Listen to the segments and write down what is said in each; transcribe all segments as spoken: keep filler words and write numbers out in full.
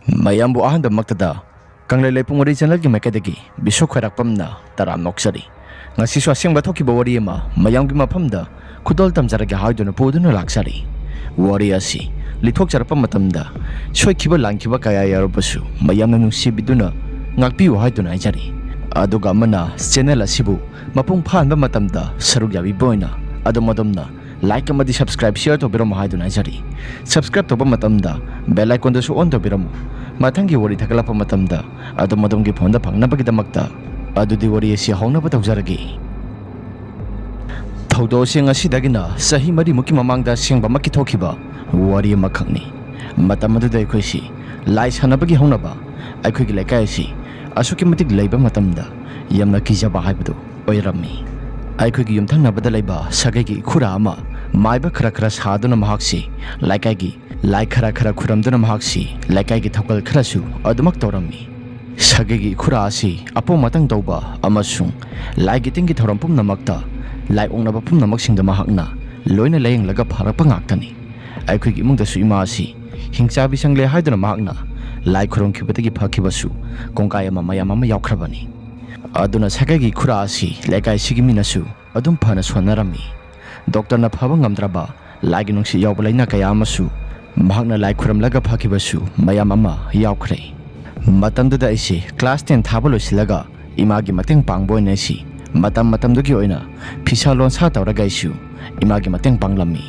ꯃꯌꯥꯝꯕꯨ ꯑꯍꯥꯟꯕꯃꯛꯇꯗ ꯀꯪꯂꯩ ꯂꯩꯄꯨꯡ ꯋꯥꯔꯤ ꯆꯦꯅꯦꯜꯒꯤ ꯃꯥꯏꯀꯩꯗꯒꯤ ꯕꯤꯁꯨ ꯈ꯭ꯋꯥꯏꯔꯥꯛꯄꯝꯅ ꯇꯔꯥꯝ ꯑꯣꯛꯆꯔꯤ꯫ ꯉꯁꯤꯁꯨ ꯑꯁꯦꯡꯕ ꯊꯣꯛꯈꯤꯕ ꯋꯥꯔꯤ ꯑꯃ ꯃꯌꯥꯝꯒꯤ ꯃꯐꯝꯗ ꯈꯨꯗꯣꯜ ꯇꯝꯖꯔꯒꯦ ꯍꯥꯏꯗꯨꯅ ꯄꯨꯗꯨꯅ ꯂꯥꯛꯆꯔꯤ꯫ ꯋꯥꯔꯤ ꯑꯁꯤ ꯂꯤꯊꯣꯛꯆꯔꯛꯄ ꯃꯇꯝꯗ ꯁꯣꯏꯈꯤꯕ ꯂꯥꯟꯈꯤꯕ ꯀꯌꯥ ꯌꯥꯎꯔꯕꯁꯨ ꯃꯌꯥꯝꯅ ꯅꯨꯡꯁꯤꯕꯤꯗꯨꯅ ꯉꯥꯛꯄꯤꯌꯨ ꯍꯥꯏꯗꯨꯅ ꯍꯥꯏꯖꯔꯤ꯫ ꯑꯗꯨꯒ ꯑꯃꯅ ꯆꯦꯅꯦꯜ ꯑꯁꯤꯕꯨ ꯃꯄꯨꯡ ꯐꯥꯍꯟꯕ ꯃꯇꯝꯗ ꯁꯔꯨꯛ ꯌꯥꯕꯤꯕ ꯑꯣꯏꯅ ꯑꯗꯣꯝ ꯑꯗꯣꯝꯅ ꯂꯥꯏꯛ ꯑꯃꯗꯤ ꯁꯕꯁꯀ꯭ꯔꯥꯏꯕ ꯁꯤꯌꯔ ꯇꯧꯕꯤꯔꯝꯃꯨ ꯍꯥꯏꯗꯨꯅ ꯍꯥꯏꯖꯔꯤ꯫ ꯁꯕꯁꯀ꯭ꯔꯥꯏꯕ ꯇꯧꯕ ꯃꯇꯝꯗ ꯕꯦꯜ ꯑꯥꯏꯀꯣꯟꯗꯁꯨ ꯑꯣꯟ ꯇꯧꯕꯤꯔꯝꯃꯨ꯫ ꯃꯊꯪꯒꯤ ꯋꯥꯔꯤ ꯊꯥꯒꯠꯂꯛꯄ ꯃꯇꯝꯗ ꯑꯗꯣꯝ ꯑꯗꯣꯝꯒꯤ ꯐꯣꯟꯗ ꯐꯪꯅꯕꯒꯤꯗꯃꯛꯇ꯫ ꯑꯗꯨꯗꯤ ꯋꯥꯔꯤ ꯑꯁꯤ ꯍꯧꯅꯕ ꯇꯧꯖꯔꯒꯦ꯫ ꯊꯧꯗꯣꯛ ꯑꯁꯤ ꯉꯁꯤꯗꯒꯤꯅ ꯆꯍꯤ ꯃꯔꯤꯃꯨꯛꯀꯤ ꯃꯃꯥꯡꯗ ꯑꯁꯦꯡꯕꯃꯛꯀꯤ ꯊꯣꯛꯈꯤꯕ ꯋꯥꯔꯤ ꯑꯃꯈꯛꯅꯤ꯫ ꯃꯇꯝ ꯑꯗꯨꯗ ꯑꯩꯈꯣꯏꯁꯤ ꯂꯥꯏ ꯁꯥꯟꯅꯕꯒꯤ ꯍꯧꯅꯕ ꯑꯩꯈꯣꯏꯒꯤ ꯂꯩꯀꯥꯏ ꯑꯁꯤ ꯑꯁꯨꯛꯀꯤ ꯃꯇꯤꯛ ꯂꯩꯕ ꯃꯇꯝꯗ ꯌꯥꯝꯅ ꯀꯤꯖꯕ ꯍꯥꯏꯕꯗꯨ ꯑꯣꯏꯔꯝꯃꯤ꯫ ꯑꯩꯈꯣꯏꯒꯤ ꯌꯨꯝꯊꯪꯅꯕꯗ ꯂꯩꯕ ꯁꯥꯒꯩꯒꯤ ꯏꯈꯨꯔꯥ ꯑꯃ ꯃꯥꯏꯕ ꯈꯔ ꯈꯔ ꯁꯥꯗꯨꯅ ꯃꯍꯥꯛꯁꯤ ꯂꯩꯀꯥꯏꯒꯤ ꯂꯥꯏ ꯈꯔ ꯈꯔ ꯈꯨꯔꯝꯗꯨꯅ ꯃꯍꯥꯛꯁꯤ ꯂꯩꯀꯥꯏꯒꯤ ꯊꯧꯒꯜ ꯈꯔꯁꯨ ꯑꯗꯨꯃꯛ ꯇꯧꯔꯝꯃꯤ꯫ ꯁꯥꯒꯩꯒꯤ ꯏꯈꯨꯔꯥ ꯑꯁꯤ ꯑꯄꯣꯝ ꯑꯇꯪ ꯇꯧꯕ ꯑꯃꯁꯨꯡ ꯂꯥꯏꯒꯤ ꯇꯤꯟꯒꯤ ꯊꯧꯔꯝ ꯄꯨꯝꯅꯃꯛꯇ ꯂꯥꯏ ꯑꯣꯛꯅꯕ ꯄꯨꯝꯅꯃꯛꯁꯤꯡꯗ ꯃꯍꯥꯛꯅ ꯂꯣꯏꯅ ꯂꯥꯌꯦꯡꯂꯒ ꯐꯔꯛꯄ ꯉꯥꯛꯇꯅꯤ꯫ ꯑꯩꯈꯣꯏꯒꯤ ꯏꯃꯨꯡꯗꯁꯨ ꯏꯃꯥ ꯑꯁꯤ ꯍꯤꯡꯆꯥꯕꯤ ꯆꯪꯂꯦ ꯍꯥꯏꯗꯨꯅ ꯃꯍꯥꯛꯅ ꯂꯥꯏ ꯈꯨꯔꯨꯝꯈꯤꯕꯗꯒꯤ ꯐꯈꯤꯕꯁꯨ ꯀꯣꯡꯒꯥꯏ ꯑꯃ ꯃꯌꯥꯝ ꯑꯃ ꯌꯥꯎꯈ꯭ꯔꯕꯅꯤ꯫ ꯑꯗꯨꯅ ꯁꯥꯒꯩꯒꯤ ꯈꯨꯔꯥ ꯑꯁꯤ ꯂꯩꯀꯥꯏꯁꯤꯒꯤ ꯃꯤꯅꯁꯨ ꯑꯗꯨꯝ ꯐꯅ ꯁꯣꯟꯅꯔꯝꯃꯤ꯫ ꯗꯣꯛꯇꯔꯅ ꯐꯕ ꯉꯝꯗ꯭ꯔꯕ ꯂꯥꯏꯒꯤ ꯅꯨꯡꯁꯤꯠ ꯌꯥꯎꯕ ꯂꯥꯏꯅꯥ ꯀꯌꯥ ꯑꯃꯁꯨ ꯃꯍꯥꯛꯅ ꯂꯥꯏ ꯈꯨꯔꯝꯂꯒ ꯐꯈꯤꯕꯁꯨ ꯃꯌꯥꯝ ꯑꯃ ꯌꯥꯎꯈ꯭ꯔꯦ꯫ ꯃꯇꯝꯗꯨꯗ ꯑꯩꯁꯤ ꯀ꯭ꯂꯥꯁ ꯇꯦꯟ ꯊꯥꯕ ꯂꯣꯏꯁꯤꯜꯂꯒ ꯏꯃꯥꯒꯤ ꯃꯇꯦꯡ ꯄꯥꯡꯕ ꯑꯣꯏꯅ ꯑꯩꯁꯤ ꯃꯇꯝ ꯃꯇꯝꯗꯨꯒꯤ ꯑꯣꯏꯅ ꯐꯤꯁꯥ ꯂꯣꯟꯁꯥ ꯇꯧꯔꯒ ꯑꯩꯁꯨ ꯏꯃꯥꯒꯤ ꯃꯇꯦꯡ ꯄꯥꯡꯂꯝꯃꯤ꯫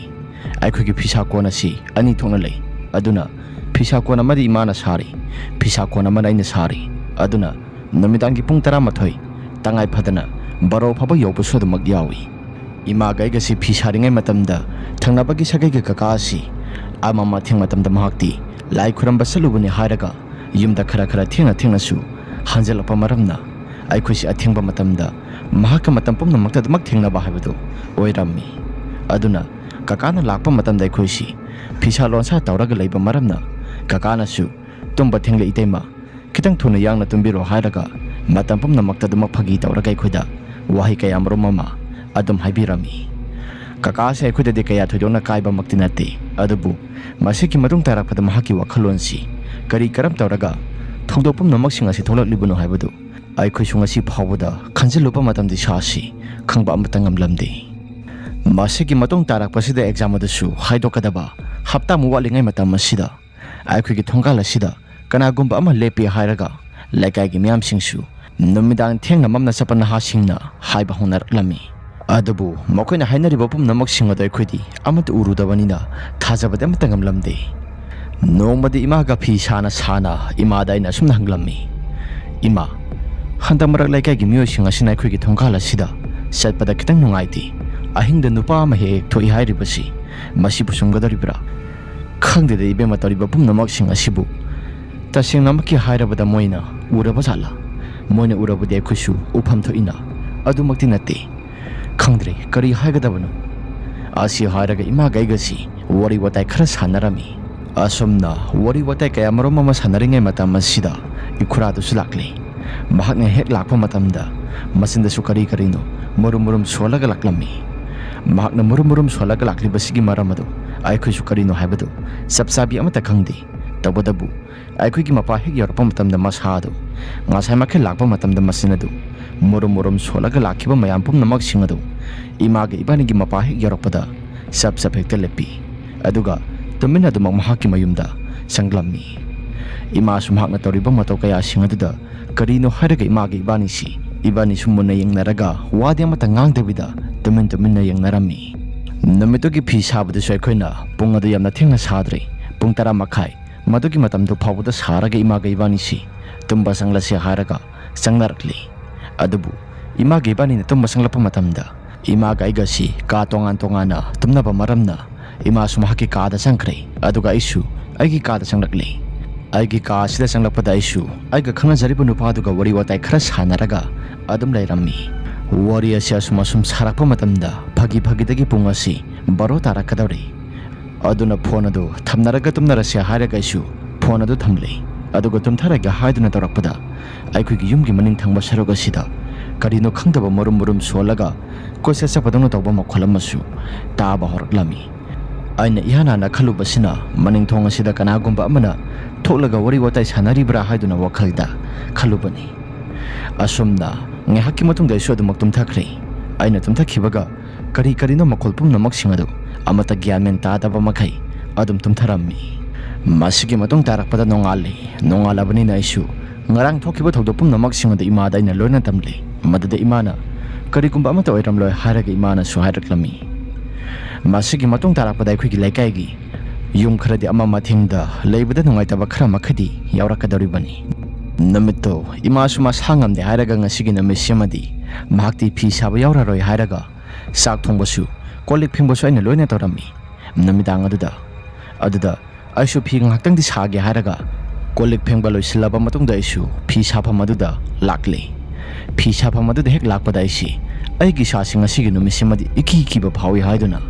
ꯑꯩꯈꯣꯏꯒꯤ ꯐꯤꯁꯥ ꯀꯣꯟ ꯑꯁꯤ ꯑꯅꯤ ꯊꯣꯛꯅ ꯂꯩ꯫ ꯑꯗꯨꯅ ꯐꯤꯁꯥ ꯀꯣꯟ ꯑꯃꯗꯤ ꯏꯃꯥꯅ ꯁꯥꯔꯤ, ꯐꯤꯁꯥ ꯀꯣꯟ ꯑꯃꯅ ꯑꯩꯅ ꯁꯥꯔꯤ꯫ ꯑꯗꯨꯅ ꯅꯨꯃꯤꯗꯥꯡꯒꯤ ꯄꯨꯡ ꯇꯔꯥꯃꯥꯊꯣꯏ ꯇꯉꯥꯏ ꯐꯗꯅ ꯕꯥꯔꯣ ꯐꯥꯎꯕ ꯌꯧꯕꯁꯨ ꯑꯗꯨꯃꯛ ꯌꯥꯎꯏ꯫ ꯏꯃꯥꯒ ꯑꯩꯒꯁꯤ ꯐꯤ ꯁꯥꯔꯤꯉꯩ ꯃꯇꯝꯗ ꯊꯪꯅꯕꯒꯤ ꯁꯥꯒꯩꯒꯤ ꯀꯀꯥ ꯑꯁꯤ ꯑꯃꯝ ꯑꯊꯦꯡ ꯃꯇꯝꯗ ꯃꯍꯥꯛꯇꯤ ꯂꯥꯏ ꯈꯨꯔꯝꯕ ꯆꯠꯂꯨꯕꯅꯤ ꯍꯥꯏꯔꯒ ꯌꯨꯝꯗ ꯈꯔ ꯈꯔ ꯊꯦꯡꯅ ꯊꯦꯡꯅꯁꯨ ꯍꯟꯖꯤꯜꯂꯛꯄ ꯃꯔꯝꯅ ꯑꯩꯈꯣꯏꯁꯤ ꯑꯊꯦꯡꯕ ꯃꯇꯝꯗ ꯃꯍꯥꯛꯀ ꯃꯇꯝ ꯄꯨꯝꯅꯃꯛꯇ ꯑꯗꯨꯃꯛ ꯊꯦꯡꯅꯕ ꯍꯥꯏꯕꯗꯨ ꯑꯣꯏꯔꯝꯃꯤ꯫ ꯑꯗꯨꯅ ꯀꯀꯥꯅ ꯂꯥꯛꯄ ꯃꯇꯝꯗ ꯑꯩꯈꯣꯏꯁꯤ ꯐꯤꯁꯥ ꯂꯣꯟꯁꯥ ꯇꯧꯔꯒ ꯂꯩꯕ ꯃꯔꯝꯅ ꯀꯀꯥꯅꯁꯨ "ꯇꯨꯝꯕ ꯊꯦꯡꯂꯦ ꯏꯇꯩꯃ, ꯈꯤꯇꯪ ꯊꯨꯅ ꯌꯥꯡꯅ ꯇꯨꯝꯕꯤꯔꯣ" ꯍꯥꯏꯔꯒ ꯃꯇꯝ ꯄꯨꯝꯅꯃꯛꯇ ꯑꯗꯨꯃꯛ ꯐꯥꯒꯤ ꯇꯧꯔꯒ ꯑꯩꯈꯣꯏꯗ ꯋꯥꯍꯩ ꯀꯌꯥ ꯃꯔꯨꯝ ꯑꯃ ꯑꯗꯨꯝ ꯍꯥꯏꯕꯤꯔꯝꯃꯤ꯫ ꯀꯀꯥꯁꯦ ꯑꯩꯈꯣꯏꯗꯗꯤ ꯀꯌꯥ ꯊꯣꯏꯗꯣꯛꯅ ꯀꯥꯏꯕꯃꯛꯇꯤ ꯅꯠꯇꯦ, ꯑꯗꯨꯕꯨ ꯃꯁꯤꯒꯤ ꯃꯇꯨꯡ ꯇꯥꯔꯛꯄꯗ ꯃꯍꯥꯛꯀꯤ ꯋꯥꯈꯜꯂꯣꯟꯁꯤ ꯀꯔꯤ ꯀꯔꯝ ꯇꯧꯔꯒ ꯊꯧꯗꯣꯛ ꯄꯨꯝꯅꯃꯛꯁꯤꯡ ꯑꯁꯤ ꯊꯣꯛꯂꯛꯂꯤꯕꯅꯣ ꯍꯥꯏꯕꯗꯨ ꯑꯩꯈꯣꯏꯁꯨ ꯉꯁꯤ ꯐꯥꯎꯕꯗ ꯈꯟꯖꯤꯜꯂꯨꯕ ꯃꯇꯝꯗ ꯏꯁꯥꯁꯤ ꯈꯪꯕ ꯑꯃꯠꯇ ꯉꯝꯂꯝꯗꯦ꯫ ꯃꯁꯤꯒꯤ ꯃꯇꯨꯡ ꯇꯥꯔꯛꯄꯁꯤꯗ ꯑꯦꯛꯖꯥꯝ ꯑꯗꯨꯁꯨ ꯍꯥꯏꯗꯣꯛꯀꯗꯕ ꯍꯞꯇꯥꯃꯨꯛ ꯋꯥꯠꯂꯤꯉꯩ ꯃꯇꯝ ꯑꯁꯤꯗ ꯑꯩꯈꯣꯏꯒꯤ ꯊꯣꯡꯒꯥꯜ ꯑꯁꯤꯗ ꯀꯅꯥꯒꯨꯝꯕ ꯑꯃ ꯂꯦꯞꯄꯤ ꯍꯥꯏꯔꯒ ꯂꯩꯀꯥꯏꯒꯤ ꯃꯤꯌꯥꯝꯁꯤꯡꯁꯨ ꯅꯨꯃꯤꯗꯥꯡ ꯊꯦꯡꯅ ꯃꯝꯅ ꯆꯠꯄ ꯅꯍꯥꯁꯤꯡꯅ ꯍꯥꯏꯕ ꯍꯧꯅꯔꯛꯂꯝꯃꯤ꯫ ꯑꯗꯨꯕꯨ ꯃꯈꯣꯏꯅ ꯍꯥꯏꯅꯔꯤꯕ ꯄꯨꯝꯅꯃꯛꯁꯤꯡ ꯑꯗꯨ ꯑꯩꯈꯣꯏꯗꯤ ꯑꯃꯠꯇ ꯎꯔꯨꯗꯕꯅꯤꯅ ꯊꯥꯖꯕꯗꯤ ꯑꯃꯠꯇ ꯉꯝꯂꯝꯗꯦ꯫ ꯅꯣꯡꯃꯗꯤ ꯏꯃꯥꯒ ꯐꯤ ꯁꯥꯅ ꯁꯥꯅ ꯏꯃꯥꯗ ꯑꯩꯅ ꯑꯁꯨꯝꯅ ꯍꯪꯂꯝꯃꯤ, "ꯏꯃꯥ, ꯍꯟꯗꯛ ꯃꯔꯛ ꯂꯩꯀꯥꯏꯒꯤ ꯃꯤꯑꯣꯏꯁꯤꯡ ꯑꯁꯤꯅ ꯑꯩꯈꯣꯏꯒꯤ ꯊꯣꯡꯒꯥꯜ ꯑꯁꯤꯗ ꯆꯠꯄꯗ ꯈꯤꯇꯪ ꯅꯨꯡꯉꯥꯏꯇꯦ꯫ ꯑꯍꯤꯡꯗ ꯅꯨꯄꯥ ꯑꯃ ꯍꯦꯛ ꯍꯦꯛ ꯊꯣꯛꯏ ꯍꯥꯏꯔꯤꯕꯁꯤ ꯃꯁꯤꯕꯨ ꯆꯨꯝꯒꯗꯧꯔꯤꯕ꯭ꯔꯥ? ꯈꯪꯗꯦꯗ ꯏꯕꯦꯝꯃ, ꯇꯧꯔꯤꯕ ꯄꯨꯝꯅꯃꯛꯁꯤꯡ ꯑꯁꯤꯕꯨ꯫ ꯇꯁꯦꯡꯅꯃꯛꯀꯤ ꯍꯥꯏꯔꯕꯗ ꯃꯣꯏꯅ ꯎꯔꯕ ꯖꯥꯠꯂꯥ? ꯃꯣꯏꯅ ꯎꯔꯕꯗꯤ ꯑꯩꯈꯣꯏꯁꯨ ꯎꯐꯝ ꯊꯣꯛꯏꯅ꯫ ꯑꯗꯨꯃꯛꯇꯤ ꯅꯠꯇꯦ꯫ ꯈꯪꯗ꯭ꯔꯦ ꯀꯔꯤ ꯍꯥꯏꯒꯗꯕꯅꯣ꯫" ꯑꯁꯤ ꯍꯥꯏꯔꯒ ꯏꯃꯥꯒ ꯑꯩꯒꯁꯤ ꯋꯥꯔꯤ ꯋꯥꯇꯥꯏ ꯈꯔ ꯁꯥꯟꯅꯔꯝꯃꯤ꯫ ꯑꯁꯨꯝꯅ ꯋꯥꯔꯤ ꯋꯥꯇꯥꯏ ꯀꯌꯥ ꯃꯔꯨꯝ ꯑꯃ ꯁꯥꯟꯅꯔꯤꯉꯩ ꯃꯇꯝ ꯑꯁꯤꯗ ꯏꯈꯨꯔꯥꯗꯨꯁꯨ ꯂꯥꯛꯂꯦ꯫ ꯃꯍꯥꯛꯅ ꯍꯦꯛ ꯂꯥꯛꯄ ꯃꯇꯝꯗ ꯃꯆꯤꯟꯗꯁꯨ ꯀꯔꯤ ꯀꯔꯤꯅꯣ ꯃꯔꯨꯝ ꯃꯔꯨꯝ ꯁꯣꯜꯂꯒ ꯂꯥꯛꯂꯝꯃꯤ꯫ ꯃꯍꯥꯛꯅ ꯃꯔꯨꯝ ꯃꯔꯨꯝ ꯁꯣꯜꯂꯒ ꯂꯥꯛꯂꯤꯕꯁꯤꯒꯤ ꯃꯔꯝ ꯑꯗꯨ ꯑꯩꯈꯣꯏꯁꯨ ꯀꯔꯤꯅꯣ ꯍꯥꯏꯕꯗꯨ ꯆꯞ ꯆꯥꯕꯤ ꯑꯃꯠꯇ ꯈꯪꯗꯦ꯫ ꯇꯧꯕꯇꯕꯨ ꯑꯩꯈꯣꯏꯒꯤ ꯃꯄꯥ ꯍꯦꯛ ꯌꯧꯔꯛꯄ ꯃꯇꯝꯗ ꯃꯁꯥ ꯑꯗꯨ ꯉꯁꯥꯏꯃꯛꯀꯤ ꯂꯥꯛꯄ ꯃꯇꯝꯗ ꯃꯆꯤꯟ ꯑꯗꯨ ꯃꯔꯨꯝ ꯃꯔꯨꯝ ꯁꯣꯜꯂꯒ ꯂꯥꯛꯈꯤꯕ ꯃꯌꯥꯝ ꯄꯨꯝꯅꯃꯛꯁꯤꯡ ꯑꯗꯨ ꯏꯃꯥꯒ ꯏꯕꯥꯅꯤꯒꯤ ꯃꯄꯥ ꯍꯦꯛ ꯌꯧꯔꯛꯄꯗ ꯆꯞ ꯆꯞ ꯍꯦꯛꯇ ꯂꯦꯞꯄꯤ꯫ ꯑꯗꯨꯒ ꯇꯨꯃꯤꯟꯅ ꯑꯗꯨꯃꯛ ꯃꯍꯥꯛꯀꯤ ꯃꯌꯨꯝꯗ ꯆꯪꯂꯝꯃꯤ꯫ ꯏꯃꯥꯁꯨ ꯃꯍꯥꯛꯅ ꯇꯧꯔꯤꯕ ꯃꯇꯧ ꯀꯌꯥꯁꯤꯡ ꯑꯗꯨꯗ ꯀꯔꯤꯅꯣ ꯍꯥꯏꯔꯒ ꯏꯃꯥꯒ ꯏꯕꯥꯅꯤꯁꯤ, ꯏꯕꯥꯅꯤꯁꯨ ꯃꯨꯟꯅ ꯌꯦꯡꯅꯔꯒ ꯋꯥꯗꯤ ꯑꯃꯠꯇ ꯉꯥꯡꯗꯕꯤꯗ ꯇꯨꯃꯤꯟ ꯇꯨꯃꯤꯟꯅ ꯌꯦꯡꯅꯔꯝꯃꯤ꯫ ꯅꯨꯃꯤꯠꯇꯨꯒꯤ ꯐꯤ ꯁꯥꯕꯗꯨꯁꯨ ꯑꯩꯈꯣꯏꯅ ꯄꯨꯡ ꯑꯗꯨ ꯌꯥꯝꯅ ꯊꯦꯡꯅ ꯁꯥꯗ꯭ꯔꯦ꯫ ꯄꯨꯡ ꯇꯔꯥ ꯃꯈꯥꯏ ꯃꯗꯨꯒꯤ ꯃꯇꯝꯗꯨ ꯐꯥꯎꯕꯗ ꯁꯥꯔꯒ ꯏꯃꯥꯒ ꯏꯕꯥꯅꯤꯁꯤ ꯇꯨꯝꯕ ꯆꯪꯂꯁꯤ ꯍꯥꯏꯔꯒ ꯆꯪꯅꯔꯛꯂꯤ꯫ ꯑꯗꯨꯕꯨ ꯏꯃꯥꯒ ꯏꯕꯥꯅꯤꯅ ꯇꯨꯝꯕ ꯆꯪꯂꯛꯄ ꯃꯇꯝꯗ ꯏꯃꯥꯒ ꯑꯩꯒꯁꯤ ꯀꯥ ꯇꯣꯉꯥꯟ ꯇꯣꯉꯥꯟꯅ ꯇꯨꯝꯅꯕ ꯃꯔꯝꯅ ꯏꯃꯥꯁꯨ ꯃꯍꯥꯛꯀꯤ ꯀꯥꯗ ꯆꯪꯈ꯭ꯔꯦ, ꯑꯗꯨꯒ ꯑꯩꯁꯨ ꯑꯩꯒꯤ ꯀꯥꯗ ꯆꯪꯂꯛꯂꯦ꯫ ꯑꯩꯒꯤ ꯀꯥ ꯑꯁꯤꯗ ꯆꯪꯂꯛꯄꯗ ꯑꯩꯁꯨ ꯑꯩꯒ ꯈꯪꯅꯖꯔꯤꯕ ꯅꯨꯄꯥꯗꯨꯒ ꯋꯥꯔꯤ ꯋꯥꯇꯥꯏ ꯈꯔ ꯁꯥꯟꯅꯔꯒ ꯑꯗꯨꯝ ꯂꯩꯔꯝꯃꯤ꯫ ꯋꯥꯔꯤ ꯑꯁꯤ ꯑꯁꯨꯝ ꯑꯁꯨꯝ ꯁꯥꯔꯛꯄ ꯃꯇꯝꯗ ꯐꯥꯒꯤ ꯐꯥꯒꯤꯗꯒꯤ ꯄꯨꯡ ꯑꯁꯤ ꯕꯥꯔꯣ ꯇꯥꯔꯛꯀꯗꯧꯔꯦ꯫ ꯑꯗꯨꯅ ꯐꯣꯟ ꯑꯗꯨ ꯊꯝꯅꯔꯒ ꯇꯨꯝꯅꯔꯁꯦ ꯍꯥꯏꯔꯒ ꯑꯩꯁꯨ ꯐꯣꯟ ꯑꯗꯨ ꯊꯝꯂꯦ꯫ ꯑꯗꯨꯒ ꯇꯨꯝꯊꯔꯒꯦ ꯍꯥꯏꯗꯨꯅ ꯇꯧꯔꯛꯄꯗ ꯑꯩꯈꯣꯏꯒꯤ ꯌꯨꯝꯒꯤ ꯃꯅꯤꯡ ꯊꯪꯕ ꯁꯔꯨꯛ ꯑꯁꯤꯗ ꯀꯔꯤꯅꯣ ꯈꯪꯗꯕ ꯃꯔꯨꯝ ꯃꯔꯨꯝ ꯁꯣꯜꯂꯒ ꯀꯣꯏꯆꯠ ꯆꯠꯄꯗꯧꯅ ꯇꯧꯕ ꯃꯈꯣꯜ ꯑꯃꯁꯨ ꯇꯥꯕ ꯍꯧꯔꯛꯂꯝꯃꯤ꯫ ꯑꯩꯅ ꯏꯍꯥꯟ ꯍꯥꯟꯅ ꯈꯜꯂꯨꯕꯁꯤꯅ ꯃꯅꯤꯡ ꯊꯣꯡ ꯑꯁꯤꯗ ꯀꯅꯥꯒꯨꯝꯕ ꯑꯃꯅ ꯊꯣꯛꯂꯒ ꯋꯥꯔꯤ ꯋꯥꯇꯥꯏ ꯁꯥꯟꯅꯔꯤꯕ꯭ꯔꯥ ꯍꯥꯏꯗꯨꯅ ꯋꯥꯈꯜꯗ ꯈꯜꯂꯨꯕꯅꯤ꯫ ꯑꯁꯨꯝꯅ ꯉꯥꯏꯍꯥꯛꯀꯤ ꯃꯇꯨꯡꯗ ꯑꯩꯁꯨ ꯑꯗꯨꯃꯛ ꯇꯨꯝꯊꯈ꯭ꯔꯦ꯫ ꯑꯩꯅ ꯇꯨꯝꯊꯈꯤꯕꯒ ꯀꯔꯤ ꯀꯔꯤꯅꯣ ꯃꯈꯣꯜ ꯄꯨꯝꯅꯃꯛꯁꯤꯡ ꯑꯗꯨ ꯑꯃꯠꯇ ꯒ꯭ꯌꯥꯟ ꯃꯦꯟ ꯇꯥꯗꯕ ꯃꯈꯩ ꯑꯗꯨꯝ ꯇꯨꯝꯊꯔꯝꯃꯤ꯫ ꯃꯁꯤꯒꯤ ꯃꯇꯨꯡ ꯇꯥꯔꯛꯄꯗ ꯅꯣꯡꯉꯥꯜꯂꯤ꯫ ꯅꯣꯡꯉꯥꯜꯂꯕꯅꯤꯅ ꯑꯩꯁꯨ ꯉꯔꯥꯡ ꯊꯣꯛꯈꯤꯕ ꯊꯧꯗꯣꯛ ꯄꯨꯝꯅꯃꯛꯁꯤꯡ ꯑꯗꯨ ꯏꯃꯥꯗ ꯑꯩꯅ ꯂꯣꯏꯅ ꯇꯝꯂꯤ꯫ ꯃꯗꯨꯗ ꯏꯃꯥꯅ ꯀꯔꯤꯒꯨꯝꯕ ꯑꯃꯠꯇ ꯑꯣꯏꯔꯝꯂꯣꯏ ꯍꯥꯏꯔꯒ ꯏꯃꯥꯅꯁꯨ ꯍꯥꯏꯔꯛꯂꯝꯃꯤ꯫ ꯃꯁꯤꯒꯤ ꯃꯇꯨꯡ ꯇꯥꯔꯛꯄꯗ ꯑꯩꯈꯣꯏꯒꯤ ꯂꯩꯀꯥꯏꯒꯤ ꯌꯨꯝ ꯈꯔꯗꯤ ꯑꯃꯝ ꯑꯊꯦꯡꯗ ꯂꯩꯕꯗ ꯅꯨꯡꯉꯥꯏꯇꯕ ꯈꯔ ꯃꯈꯩꯗꯤ ꯌꯥꯎꯔꯛꯀꯗꯧꯔꯤꯕꯅꯤ꯫ ꯅꯨꯃꯤꯠꯇꯣ ꯏꯃꯥꯁꯨ ꯃꯁꯥ ꯉꯝꯗꯦ ꯍꯥꯏꯔꯒ ꯉꯁꯤꯒꯤ ꯅꯨꯃꯤꯠꯁꯤꯃꯗꯤ ꯃꯍꯥꯛꯇꯤ ꯐꯤ ꯁꯥꯕ ꯌꯥꯎꯔꯔꯣꯏ ꯍꯥꯏꯔꯒ ꯆꯥꯛ ꯊꯣꯡꯕꯁꯨ ꯀꯣꯜ ꯂꯤꯛ ꯐꯦꯡꯕꯁꯨ ꯑꯩꯅ ꯂꯣꯏꯅ ꯇꯧꯔꯝꯃꯤ꯫ ꯅꯨꯃꯤꯗꯥꯡ ꯑꯗꯨꯗ ꯑꯗꯨꯗ ꯑꯩꯁꯨ ꯐꯤ ꯉꯥꯏꯍꯥꯛꯇꯪꯗꯤ ꯁꯥꯒꯦ ꯍꯥꯏꯔꯒ ꯀꯣꯜ ꯂꯤꯛ ꯐꯦꯡꯕ ꯂꯣꯏꯁꯤꯜꯂꯕ ꯃꯇꯨꯡꯗ ꯑꯩꯁꯨ ꯐꯤ ꯁꯥꯐꯝ ꯑꯗꯨꯗ ꯂꯥꯛꯂꯦ꯫ ꯐꯤ ꯁꯥꯐꯝ ꯑꯗꯨꯗ ꯍꯦꯛ ꯂꯥꯛꯄꯗ ꯑꯩꯁꯤ ꯑꯩꯒꯤ ꯏꯁꯥꯁꯤ ꯉꯁꯤꯒꯤ ꯅꯨꯃꯤꯠꯁꯤꯃꯗꯤ ꯏꯀꯤ ꯀꯤꯕ ꯐꯥꯎꯏ ꯍꯥꯏꯗꯨꯅ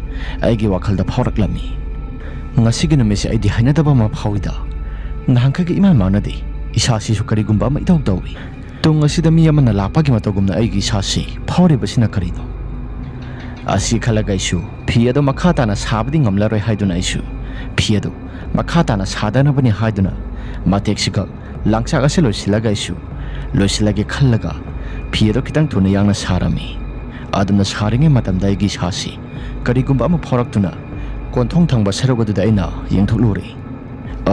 ꯑꯩꯒꯤ ꯋꯥꯈꯜꯗ ꯐꯥꯎꯔꯛꯂꯝꯃꯤ꯫ ꯉꯁꯤꯒꯤ ꯅꯨꯃꯤꯠꯁꯤ ꯑꯩꯗꯤ ꯍꯩꯅꯗꯕ ꯑꯃ ꯐꯥꯎꯏꯗ꯫ ꯅꯍꯥꯟꯈꯩꯒ ꯏꯃꯥꯟ ꯃꯥꯟꯅꯗꯦ꯫ ꯏꯁꯥꯁꯤꯁꯨ ꯀꯔꯤꯒꯨꯝꯕ ꯑꯃ ꯏꯇꯧ ꯇꯧꯏ꯫ ꯇꯨꯡ ꯑꯁꯤꯗ ꯃꯤ ꯑꯃꯅ ꯂꯥꯛꯄꯒꯤ ꯃꯇꯧꯒꯨꯝꯅ ꯑꯩꯒꯤ ꯏꯁꯥꯁꯤ ꯐꯥꯎꯔꯤꯕꯁꯤꯅ ꯀꯔꯤꯅꯣ? ꯑꯁꯤ ꯈꯜꯂꯒ ꯑꯩꯁꯨ ꯐꯤ ꯑꯗꯨ ꯃꯈꯥ ꯇꯥꯅ ꯁꯥꯕꯗꯤ ꯉꯝꯂꯔꯣꯏ ꯍꯥꯏꯗꯨꯅ ꯑꯩꯁꯨ ꯐꯤ ꯑꯗꯨ ꯃꯈꯥ ꯇꯥꯅ ꯁꯥꯗꯅꯕꯅꯤ ꯍꯥꯏꯗꯨꯅ ꯃꯇꯦꯛꯁꯤꯈꯛ ꯂꯥꯡꯆꯥꯛ ꯑꯁꯤ ꯂꯣꯏꯁꯤꯜꯂꯒ ꯑꯩꯁꯨ ꯂꯣꯏꯁꯤꯜꯂꯒꯦ ꯈꯜꯂꯒ ꯐꯤ ꯑꯗꯨ ꯈꯤꯇꯪ ꯊꯨꯅ ꯌꯥꯡꯅ ꯁꯥꯔꯝꯃꯤ꯫ ꯑꯗꯨꯝꯅ ꯁꯥꯔꯤꯉꯩ ꯃꯇꯝꯗ ꯑꯩꯒꯤ ꯏꯁꯥꯁꯤ ꯀꯔꯤꯒꯨꯝꯕ ꯑꯃ ꯐꯥꯎꯔꯛꯇꯨꯅ ꯀꯣꯟꯊꯣꯡ ꯊꯪꯕ ꯁꯔꯨꯛ ꯑꯗꯨꯗ ꯑꯩꯅ ꯌꯦꯡꯊꯣꯛꯂꯨꯔꯦ꯫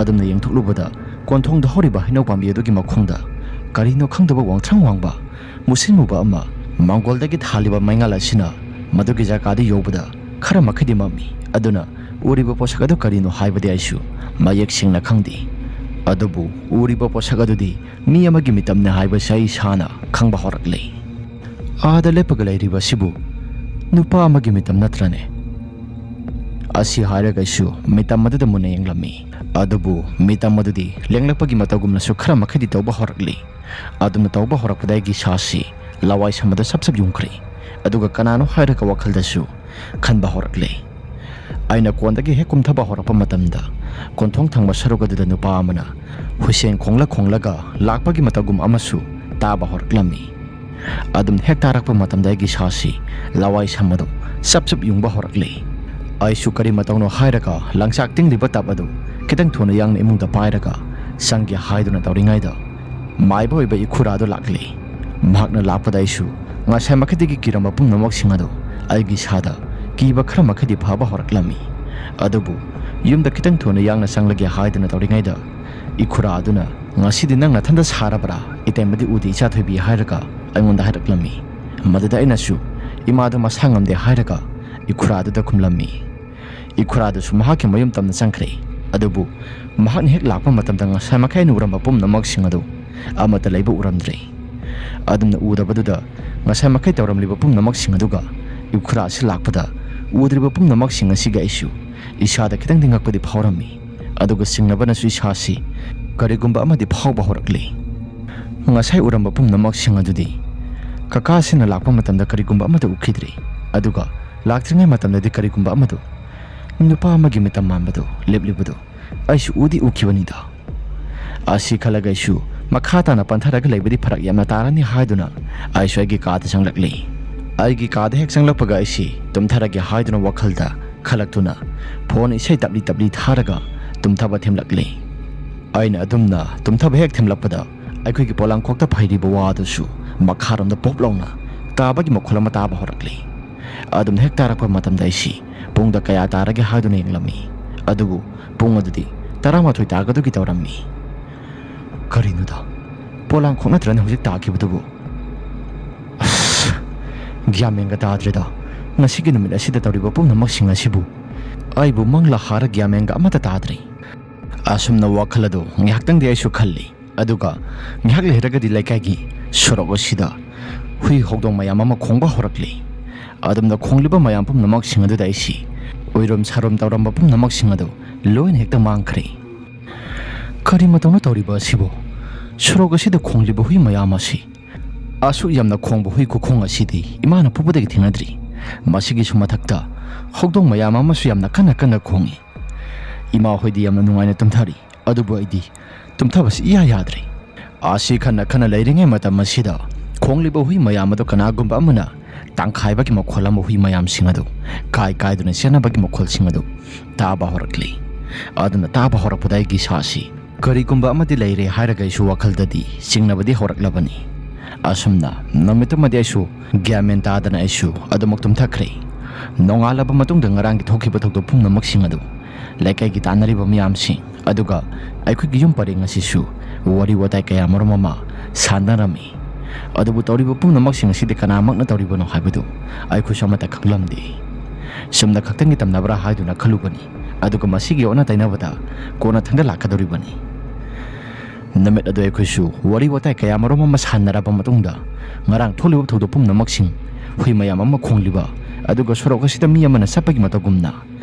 ꯑꯗꯨꯝꯅ ꯌꯦꯡꯊꯣꯛꯂꯨꯕꯗ ꯀꯣꯟꯊꯣꯡꯗ ꯍꯧꯔꯤꯕ ꯍꯩꯅꯧ ꯄꯥꯝꯕꯤ ꯑꯗꯨꯒꯤ ꯃꯈꯣꯡꯗ ꯀꯔꯤꯅꯣ ꯈꯪꯗꯕ ꯋꯥꯡꯊ꯭ꯔꯪ ꯋꯥꯡꯕ ꯃꯨꯁꯤꯟ ꯃꯨꯕ ꯑꯃ ꯃꯥꯡꯒꯣꯜꯗꯒꯤ ꯊꯥꯜꯂꯤꯕ ꯃꯩꯉꯥꯜ ꯑꯁꯤꯅ ꯃꯗꯨꯒꯤ ꯖꯒꯥꯗ ꯌꯧꯕꯗ ꯈꯔ ꯃꯈꯩꯗꯤ ꯃꯝꯃꯤ꯫ ꯑꯗꯨꯅ ꯎꯔꯤꯕ ꯄꯣꯠꯁꯛ ꯑꯗꯨ ꯀꯔꯤꯅꯣ ꯍꯥꯏꯕꯗꯤ ꯑꯩꯁꯨ ꯃꯌꯦꯛ ꯁꯦꯡꯅ ꯈꯪꯗꯦ꯫ ꯑꯗꯨꯕꯨ ꯎꯔꯤꯕ ꯄꯣꯠꯁꯛ ꯑꯗꯨꯗꯤ ꯃꯤ ꯑꯃꯒꯤ ꯃꯤꯇꯝꯅꯤ ꯍꯥꯏꯕꯁꯤ ꯑꯩ ꯏꯁꯥꯅ ꯈꯪꯕ ꯍꯧꯔꯛꯂꯦ꯫ ꯑꯥꯗ ꯂꯦꯞꯄꯒ ꯂꯩꯔꯤꯕ ꯑꯁꯤꯕꯨ ꯅꯨꯄꯥ ꯑꯃꯒꯤ ꯃꯤꯇꯝ ꯅꯠꯇ꯭ꯔꯅꯦ? ꯑꯁꯤ ꯍꯥꯏꯔꯒ ꯑꯩꯁꯨ ꯃꯤꯇꯝ ꯑꯗꯨꯗ ꯃꯨꯟꯅ ꯌꯦꯡꯂꯝꯃꯤ꯫ ꯑꯗꯨꯕꯨ ꯃꯤꯇꯝ ꯑꯗꯨꯗꯤ ꯂꯦꯡꯂꯛꯄꯒꯤ ꯃꯇꯧꯒꯨꯝꯅꯁꯨ ꯈꯔ ꯃꯈꯩꯗꯤ ꯇꯧꯕ ꯍꯧꯔꯛꯂꯤ꯫ ꯑꯗꯨꯝꯅ ꯇꯧꯕ ꯍꯧꯔꯛꯄꯗ ꯑꯩꯒꯤ ꯏꯁꯥꯁꯤ ꯂꯋꯥꯏ ꯁꯝꯕꯗ ꯁꯞ ꯁꯞ ꯌꯨꯡꯈ꯭ꯔꯦ꯫ ꯑꯗꯨꯒ ꯀꯅꯥꯅꯣ ꯍꯥꯏꯔꯒ ꯋꯥꯈꯜꯗꯁꯨ ꯈꯟꯕ ꯍꯧꯔꯛꯂꯦ꯫ ꯑꯩꯅ ꯀꯣꯟꯗꯒꯤ ꯍꯦꯛ ꯀꯨꯝꯊꯕ ꯍꯧꯔꯛꯄ ꯃꯇꯝꯗ ꯀꯣꯟꯊꯣꯡ ꯊꯪꯕ ꯁꯔꯨꯛ ꯑꯗꯨꯗ ꯅꯨꯄꯥ ꯑꯃꯅ ꯍꯨꯏꯁꯦꯟ ꯈꯣꯡꯂ ꯈꯣꯡꯂꯒ ꯂꯥꯛꯄꯒꯤ ꯃꯇꯧꯒꯨꯝ ꯑꯃꯁꯨ ꯇꯥꯕ ꯍꯧꯔꯛꯂꯝꯃꯤ꯫ ꯑꯗꯨꯝ ꯍꯦꯛ ꯇꯥꯔꯛꯄ ꯃꯇꯝꯗ ꯑꯩꯒꯤ ꯏꯁꯥꯁꯤ ꯂꯋꯥꯏ ꯁꯝꯕꯗꯨ ꯆꯞ ꯆꯞ ꯌꯨꯡꯕ ꯍꯧꯔꯛꯂꯦ꯫ ꯑꯩꯁꯨ ꯀꯔꯤ ꯃꯇꯧꯅꯣ ꯍꯥꯏꯔꯒ ꯂꯪꯆꯥꯛ ꯇꯤꯡꯂꯤꯕ ꯇꯞ ꯑꯗꯨ ꯈꯤꯇꯪ ꯊꯨꯅ ꯌꯥꯡꯅ ꯏꯃꯨꯡꯗ ꯄꯥꯏꯔꯒ ꯆꯪꯒꯦ ꯍꯥꯏꯗꯨꯅ ꯇꯧꯔꯤꯉꯩꯗ, ꯃꯥꯏꯕ ꯑꯣꯏꯕ ꯏꯈꯨꯔꯥꯗꯨ ꯂꯥꯛꯂꯦ꯫ ꯃꯍꯥꯛꯅ ꯂꯥꯛꯄꯗ ꯑꯩꯁꯨ ꯉꯁꯥꯏ ꯃꯈꯩꯗꯒꯤ ꯀꯤꯔꯝꯕ ꯄꯨꯝꯅꯃꯛꯁꯤꯡ ꯑꯗꯨ ꯑꯩꯒꯤ ꯏꯁꯥꯗ ꯀꯤꯕ ꯈꯔ ꯃꯈꯩꯗꯤ ꯐꯥꯕ ꯍꯧꯔꯛꯂꯝꯃꯤ꯫ ꯑꯗꯨꯕꯨ ꯌꯨꯝꯗ ꯈꯤꯇꯪ ꯊꯨꯅ ꯌꯥꯡꯅ ꯆꯪꯂꯒꯦ ꯍꯥꯏꯗꯨꯅ ꯇꯧꯔꯤꯉꯩꯗ, ꯏꯈꯨꯔꯥ ꯑꯗꯨꯅ, "ꯉꯁꯤꯗꯤ ꯅꯪ ꯅꯊꯟꯗ ꯁꯥꯔꯕ꯭ꯔꯥ? ꯏꯇꯩꯃꯗꯤ ꯎꯗꯦ, ꯏꯆꯥ ꯊꯣꯏꯕꯤ," ꯍꯥꯏꯔꯒ ꯑꯩꯉꯣꯟꯗ ꯍꯥꯏꯔꯛꯂꯝꯃꯤ꯫ ꯃꯗꯨꯗ ꯑꯩꯅꯁꯨ, "ꯏꯃꯥꯗꯨ ꯃꯁꯥ ꯉꯝꯗꯦ," ꯍꯥꯏꯔꯒ ꯏꯈꯨꯔꯥꯗꯨꯗ ꯈꯨꯝꯂꯝꯃꯤ꯫ ꯏꯈꯨꯔꯥꯗꯨꯁꯨ ꯃꯍꯥꯛꯀꯤ ꯃꯌꯨꯝ ꯇꯝꯅ ꯆꯪꯈ꯭ꯔꯦ꯫ ꯑꯗꯨꯕꯨ ꯃꯍꯥꯛꯅ ꯍꯦꯛ ꯂꯥꯛꯄ ꯃꯇꯝꯗ, ꯉꯁꯥꯏ ꯃꯈꯩ ꯑꯩꯅ ꯎꯔꯝꯕ ꯄꯨꯝꯅꯃꯛꯁꯤꯡ ꯑꯗꯨ ꯑꯃꯠꯇ ꯂꯩꯕ ꯎꯔꯝꯗ꯭ꯔꯦ꯫ ꯑꯗꯨꯝꯅ ꯎꯗꯕꯗꯨꯗ, ꯉꯁꯥꯏ ꯃꯈꯩ ꯇꯧꯔꯝꯂꯤꯕ ꯄꯨꯝꯅꯃꯛꯁꯤꯡ ꯑꯗꯨꯒ ꯏꯈꯨꯔꯥ ꯑꯁꯤ ꯂꯥꯛꯄꯗ ꯎꯗ꯭ꯔꯤꯕ ꯄꯨꯝꯅꯃꯛꯁꯤꯡ ꯑꯁꯤꯒ ꯑꯩꯁꯨ ꯏꯁꯥꯗ ꯈꯤꯇꯪꯗꯤ ꯉꯛꯄꯗꯤ ꯐꯥꯎꯔꯝꯃꯤ꯫ ꯑꯗꯨꯒ ꯆꯤꯡꯅꯕꯅꯁꯨ ꯏꯁꯥꯁꯤ ꯀꯔꯤꯒꯨꯝꯕ ꯑꯃꯗꯤ ꯐꯥꯎꯕ ꯍꯧꯔꯛꯂꯤ꯫ ꯉꯁꯥꯏ ꯎꯔꯝꯕ ꯄꯨꯝꯅꯃꯛꯁꯤꯡ ꯑꯗꯨꯗꯤ ꯀꯀꯥꯁꯤꯅ ꯂꯥꯛꯄ ꯃꯇꯝꯗ ꯀꯔꯤꯒꯨꯝꯕ ꯑꯃꯠꯇ ꯎꯈꯤꯗ꯭ꯔꯤ꯫ ꯑꯗꯨꯒ ꯂꯥꯛꯇ꯭ꯔꯤꯉꯩ ꯃꯇꯝꯗꯗꯤ ꯀꯔꯤꯒꯨꯝꯕ ꯑꯃꯗꯨ, ꯅꯨꯄꯥ ꯑꯃꯒꯤ ꯃꯤꯇꯝ ꯃꯥꯟꯕꯗꯨ ꯂꯦꯞꯂꯤꯕꯗꯨ ꯑꯩꯁꯨ ꯎꯗꯤ ꯎꯈꯤꯕꯅꯤꯗ꯫ ꯑꯁꯤ ꯈꯜꯂꯒ ꯑꯩꯁꯨ ꯃꯈꯥ ꯇꯥꯅ ꯄꯟꯊꯔꯒ ꯂꯩꯕꯗꯤ ꯐꯔꯛ ꯌꯥꯝꯅ ꯇꯥꯔꯅꯤ ꯍꯥꯏꯗꯨꯅ ꯑꯩꯁꯨ ꯑꯩꯒꯤ ꯀꯥꯗ ꯆꯪꯂꯛꯂꯤ꯫ ꯑꯩꯒꯤ ꯀꯥꯗ ꯍꯦꯛ ꯆꯪꯂꯛꯄꯒ ꯑꯩꯁꯤ ꯇꯨꯝꯊꯔꯒꯦ ꯍꯥꯏꯗꯨꯅ ꯋꯥꯈꯜꯗ ꯈꯜꯂꯛꯇꯨꯅ ꯐꯣꯟ ꯏꯁꯩ ꯇꯞꯂꯤ ꯇꯞꯂꯤ ꯊꯥꯔꯒ ꯇꯨꯝꯊꯕ ꯊꯦꯝꯂꯛꯂꯤ꯫ ꯑꯩꯅ ꯑꯗꯨꯝꯅ ꯇꯨꯝꯊꯕ ꯍꯦꯛ ꯊꯦꯝꯂꯛꯄꯗ, ꯑꯩꯈꯣꯏꯒꯤ ꯄꯣꯂꯥꯡꯈꯣꯛꯇ ꯐꯩꯔꯤꯕ ꯋꯥ ꯑꯗꯨꯁꯨ ꯃꯈꯥꯔꯣꯝꯗ ꯄꯣꯞ ꯂꯥꯎꯅ ꯇꯥꯕꯒꯤ ꯃꯈꯣꯜ ꯑꯃ ꯇꯥꯕ ꯍꯧꯔꯛꯂꯤ꯫ ꯑꯗꯨꯝꯅ ꯍꯦꯛ ꯇꯥꯔꯛꯄ ꯃꯇꯝꯗ ꯑꯩꯁꯤ ꯄꯨꯡꯗ ꯀꯌꯥ ꯇꯥꯔꯒꯦ ꯍꯥꯏꯗꯨꯅ ꯌꯦꯡꯂꯝꯃꯤ꯫ ꯑꯗꯨꯕꯨ ꯄꯨꯡ ꯑꯗꯨꯗꯤ ꯇꯔꯥꯃꯥꯊꯣꯏ ꯇꯥꯒꯗꯧꯒꯤ ꯇꯧꯔꯝꯃꯤ꯫ ꯀꯔꯤꯅꯣꯗ, ꯄꯣꯂꯥꯡꯈꯣꯛ ꯅꯠꯇ꯭ꯔꯅꯦ ꯍꯧꯖꯤꯛ ꯇꯥꯈꯤꯕꯗꯨꯕꯨ? ꯑꯁ, ꯒ꯭ꯌꯥꯟ ꯃꯦꯟꯒ ꯇꯥꯗ꯭ꯔꯦꯗ꯫ ꯉꯁꯤꯒꯤ ꯅꯨꯃꯤꯠ ꯑꯁꯤꯗ ꯇꯧꯔꯤꯕ ꯄꯨꯝꯅꯃꯛꯁꯤꯡ ꯑꯁꯤꯕꯨ ꯑꯩꯕꯨ ꯃꯪꯂꯥ ꯍꯥꯔ ꯒ꯭ꯌꯥꯟ ꯃꯦꯟꯒ ꯑꯃꯠꯇ ꯇꯥꯗ꯭ꯔꯦ꯫ ꯑꯁꯨꯝꯅ ꯋꯥꯈꯜ ꯑꯗꯨ ꯉꯥꯏꯍꯥꯛꯇꯪꯗꯤ ꯑꯩꯁꯨ ꯈꯜꯂꯤ꯫ ꯑꯗꯨꯒ ꯉꯥꯏꯍꯥꯛ ꯂꯩꯔꯒꯗꯤ ꯂꯩꯀꯥꯏꯒꯤ ꯁꯣꯔꯣꯛ ꯑꯁꯤꯗ ꯍꯨꯏ ꯍꯧꯗꯣꯡ ꯃꯌꯥꯝ ꯑꯃ ꯈꯣꯡꯕ ꯍꯧꯔꯛꯂꯤ꯫ ꯑꯗꯨꯝꯅ ꯈꯣꯡꯂꯤꯕ ꯃꯌꯥꯝ ꯄꯨꯝꯅꯃꯛꯁꯤꯡ ꯑꯗꯨꯗ ꯑꯩꯁꯤ ꯑꯣꯏꯔꯣꯝ ꯁꯥꯔꯣꯝ ꯇꯧꯔꯝꯕ ꯄꯨꯝꯅꯃꯛꯁꯤꯡ ꯑꯗꯨ ꯂꯣꯏꯅ ꯍꯦꯛꯇ ꯃꯥꯡꯈ꯭ꯔꯦ꯫ ꯀꯔꯤ ꯃꯇꯧꯅ ꯇꯧꯔꯤꯕ ꯑꯁꯤꯕꯨ? ꯁꯣꯔꯣꯛ ꯑꯁꯤꯗ ꯈꯣꯡꯂꯤꯕ ꯍꯨꯏ ꯃꯌꯥꯝ ꯑꯁꯤ, ꯑꯁꯨꯛ ꯌꯥꯝꯅ ꯈꯣꯡꯕ ꯍꯨꯏ ꯈꯨꯈꯣꯡ ꯑꯁꯤꯗꯤ ꯏꯃꯥꯅ ꯄꯨꯕꯗꯒꯤ ꯊꯦꯡꯅꯗ꯭ꯔꯤ꯫ ꯃꯁꯤꯒꯤꯁꯨ ꯃꯊꯛꯇ ꯍꯧꯗꯣꯡ ꯃꯌꯥꯝ ꯑꯃꯁꯨ ꯌꯥꯝꯅ ꯀꯟꯅ ꯀꯟꯅ ꯈꯣꯡꯏ꯫ ꯏꯃꯥ ꯍꯣꯏꯗꯤ ꯌꯥꯝꯅ ꯅꯨꯡꯉꯥꯏꯅ ꯇꯨꯝꯊꯔꯤ, ꯑꯗꯨꯕꯨ ꯑꯩꯗꯤ ꯇꯨꯝꯊꯕꯁꯤ ꯏꯌꯥ ꯌꯥꯗ꯭ꯔꯦ꯫ ꯑꯁꯤ ꯈꯟꯅ ꯈꯟꯅ ꯂꯩꯔꯤꯉꯩ ꯃꯇꯝ ꯑꯁꯤꯗ ꯈꯣꯡꯂꯤꯕ ꯍꯨꯏ ꯃꯌꯥꯝ ꯑꯗꯨ ꯀꯅꯥꯒꯨꯝꯕ ꯑꯃꯅ ꯇꯥꯡꯈꯥꯏꯕꯒꯤ ꯃꯈꯣꯜ ꯑꯃ, ꯍꯨꯏ ꯃꯌꯥꯝꯁꯤꯡ ꯑꯗꯨ ꯀꯥꯏ ꯀꯥꯏꯗꯨꯅ ꯆꯦꯟꯅꯕꯒꯤ ꯃꯈꯣꯜꯁꯤꯡ ꯑꯗꯨ ꯇꯥꯕ ꯍꯧꯔꯛꯂꯤ꯫ ꯑꯗꯨꯅ ꯇꯥꯕ ꯍꯧꯔꯛꯄꯗ ꯑꯩꯒꯤ ꯏꯁꯥꯁꯤ ꯀꯔꯤꯒꯨꯝꯕ ꯑꯃꯗꯤ ꯂꯩꯔꯦ ꯍꯥꯏꯔꯒ ꯑꯩꯁꯨ ꯋꯥꯈꯜꯗꯗꯤ ꯆꯤꯡꯅꯕꯗꯤ ꯍꯧꯔꯛꯂꯕꯅꯤ꯫ ꯑꯁꯨꯝꯅ ꯅꯨꯃꯤꯠꯇꯨꯃꯗꯤ ꯑꯩꯁꯨ ꯒ꯭ꯌꯥꯟ ꯃꯦꯟ ꯇꯥꯗꯅ ꯑꯩꯁꯨ ꯑꯗꯨꯃꯛ ꯇꯨꯝꯊꯈ꯭ꯔꯦ꯫ ꯅꯣꯡꯉꯥꯜꯂꯕ ꯃꯇꯨꯡꯗ ꯉꯔꯥꯡꯒꯤ ꯊꯣꯛꯈꯤꯕ ꯊꯧꯗꯣꯛ ꯄꯨꯝꯅꯃꯛꯁꯤꯡ ꯑꯗꯨ ꯂꯩꯀꯥꯏꯒꯤ ꯇꯥꯟꯅꯔꯤꯕ ꯃꯤꯌꯥꯝꯁꯤꯡ ꯑꯗꯨꯒ ꯑꯩꯈꯣꯏꯒꯤ ꯌꯨꯝ ꯄꯔꯦꯡ ꯑꯁꯤꯁꯨ ꯋꯥꯔꯤ ꯋꯥꯇꯥꯏ ꯀꯌꯥ ꯃꯔꯨꯝ ꯑꯃ ꯁꯥꯟꯅꯔꯝꯃꯤ꯫ ꯑꯗꯨꯕꯨ ꯇꯧꯔꯤꯕ ꯄꯨꯝꯅꯃꯛꯁꯤꯡ ꯑꯁꯤꯗꯤ ꯀꯅꯥꯃꯛꯅ ꯇꯧꯔꯤꯕꯅꯣ ꯍꯥꯏꯕꯗꯨ ꯑꯩꯈꯣꯏꯁꯨ ꯑꯃꯠꯇ ꯈꯪꯂꯝꯗꯦ꯫ ꯆꯨꯝꯅ ꯈꯛꯇꯪꯒꯤ ꯇꯝꯅꯕ꯭ꯔꯥ ꯍꯥꯏꯗꯨꯅ ꯈꯜꯂꯨꯕꯅꯤ, ꯑꯗꯨꯒ ꯃꯁꯤꯒꯤ ꯑꯣꯟꯅ ꯇꯩꯅꯕꯗ ꯀꯣꯟꯅꯊꯪꯗ ꯂꯥꯛꯀꯗꯧꯔꯤꯕꯅꯤ꯫ ꯅꯨꯃꯤꯠ ꯑꯗꯨ ꯑꯩꯈꯣꯏꯁꯨ ꯋꯥꯔꯤ ꯋꯥꯇꯥꯏ ꯀꯌꯥ ꯃꯔꯨꯝ ꯑꯃ ꯁꯥꯟꯅꯔꯕ ꯃꯇꯨꯡꯗ, ꯉꯔꯥꯡ ꯊꯣꯛꯂꯤꯕ ꯊꯧꯗꯣꯛ ꯄꯨꯝꯅꯃꯛꯁꯤꯡ, ꯍꯨꯏ ꯃꯌꯥꯝ ꯑꯃ ꯈꯣꯡꯂꯤꯕ, ꯑꯗꯨꯒ ꯁꯣꯔꯣꯛ ꯑꯁꯤꯗ ꯃꯤ ꯑꯃꯅ ꯆꯠꯄꯒꯤ ꯃꯇꯧꯒꯨꯝꯅ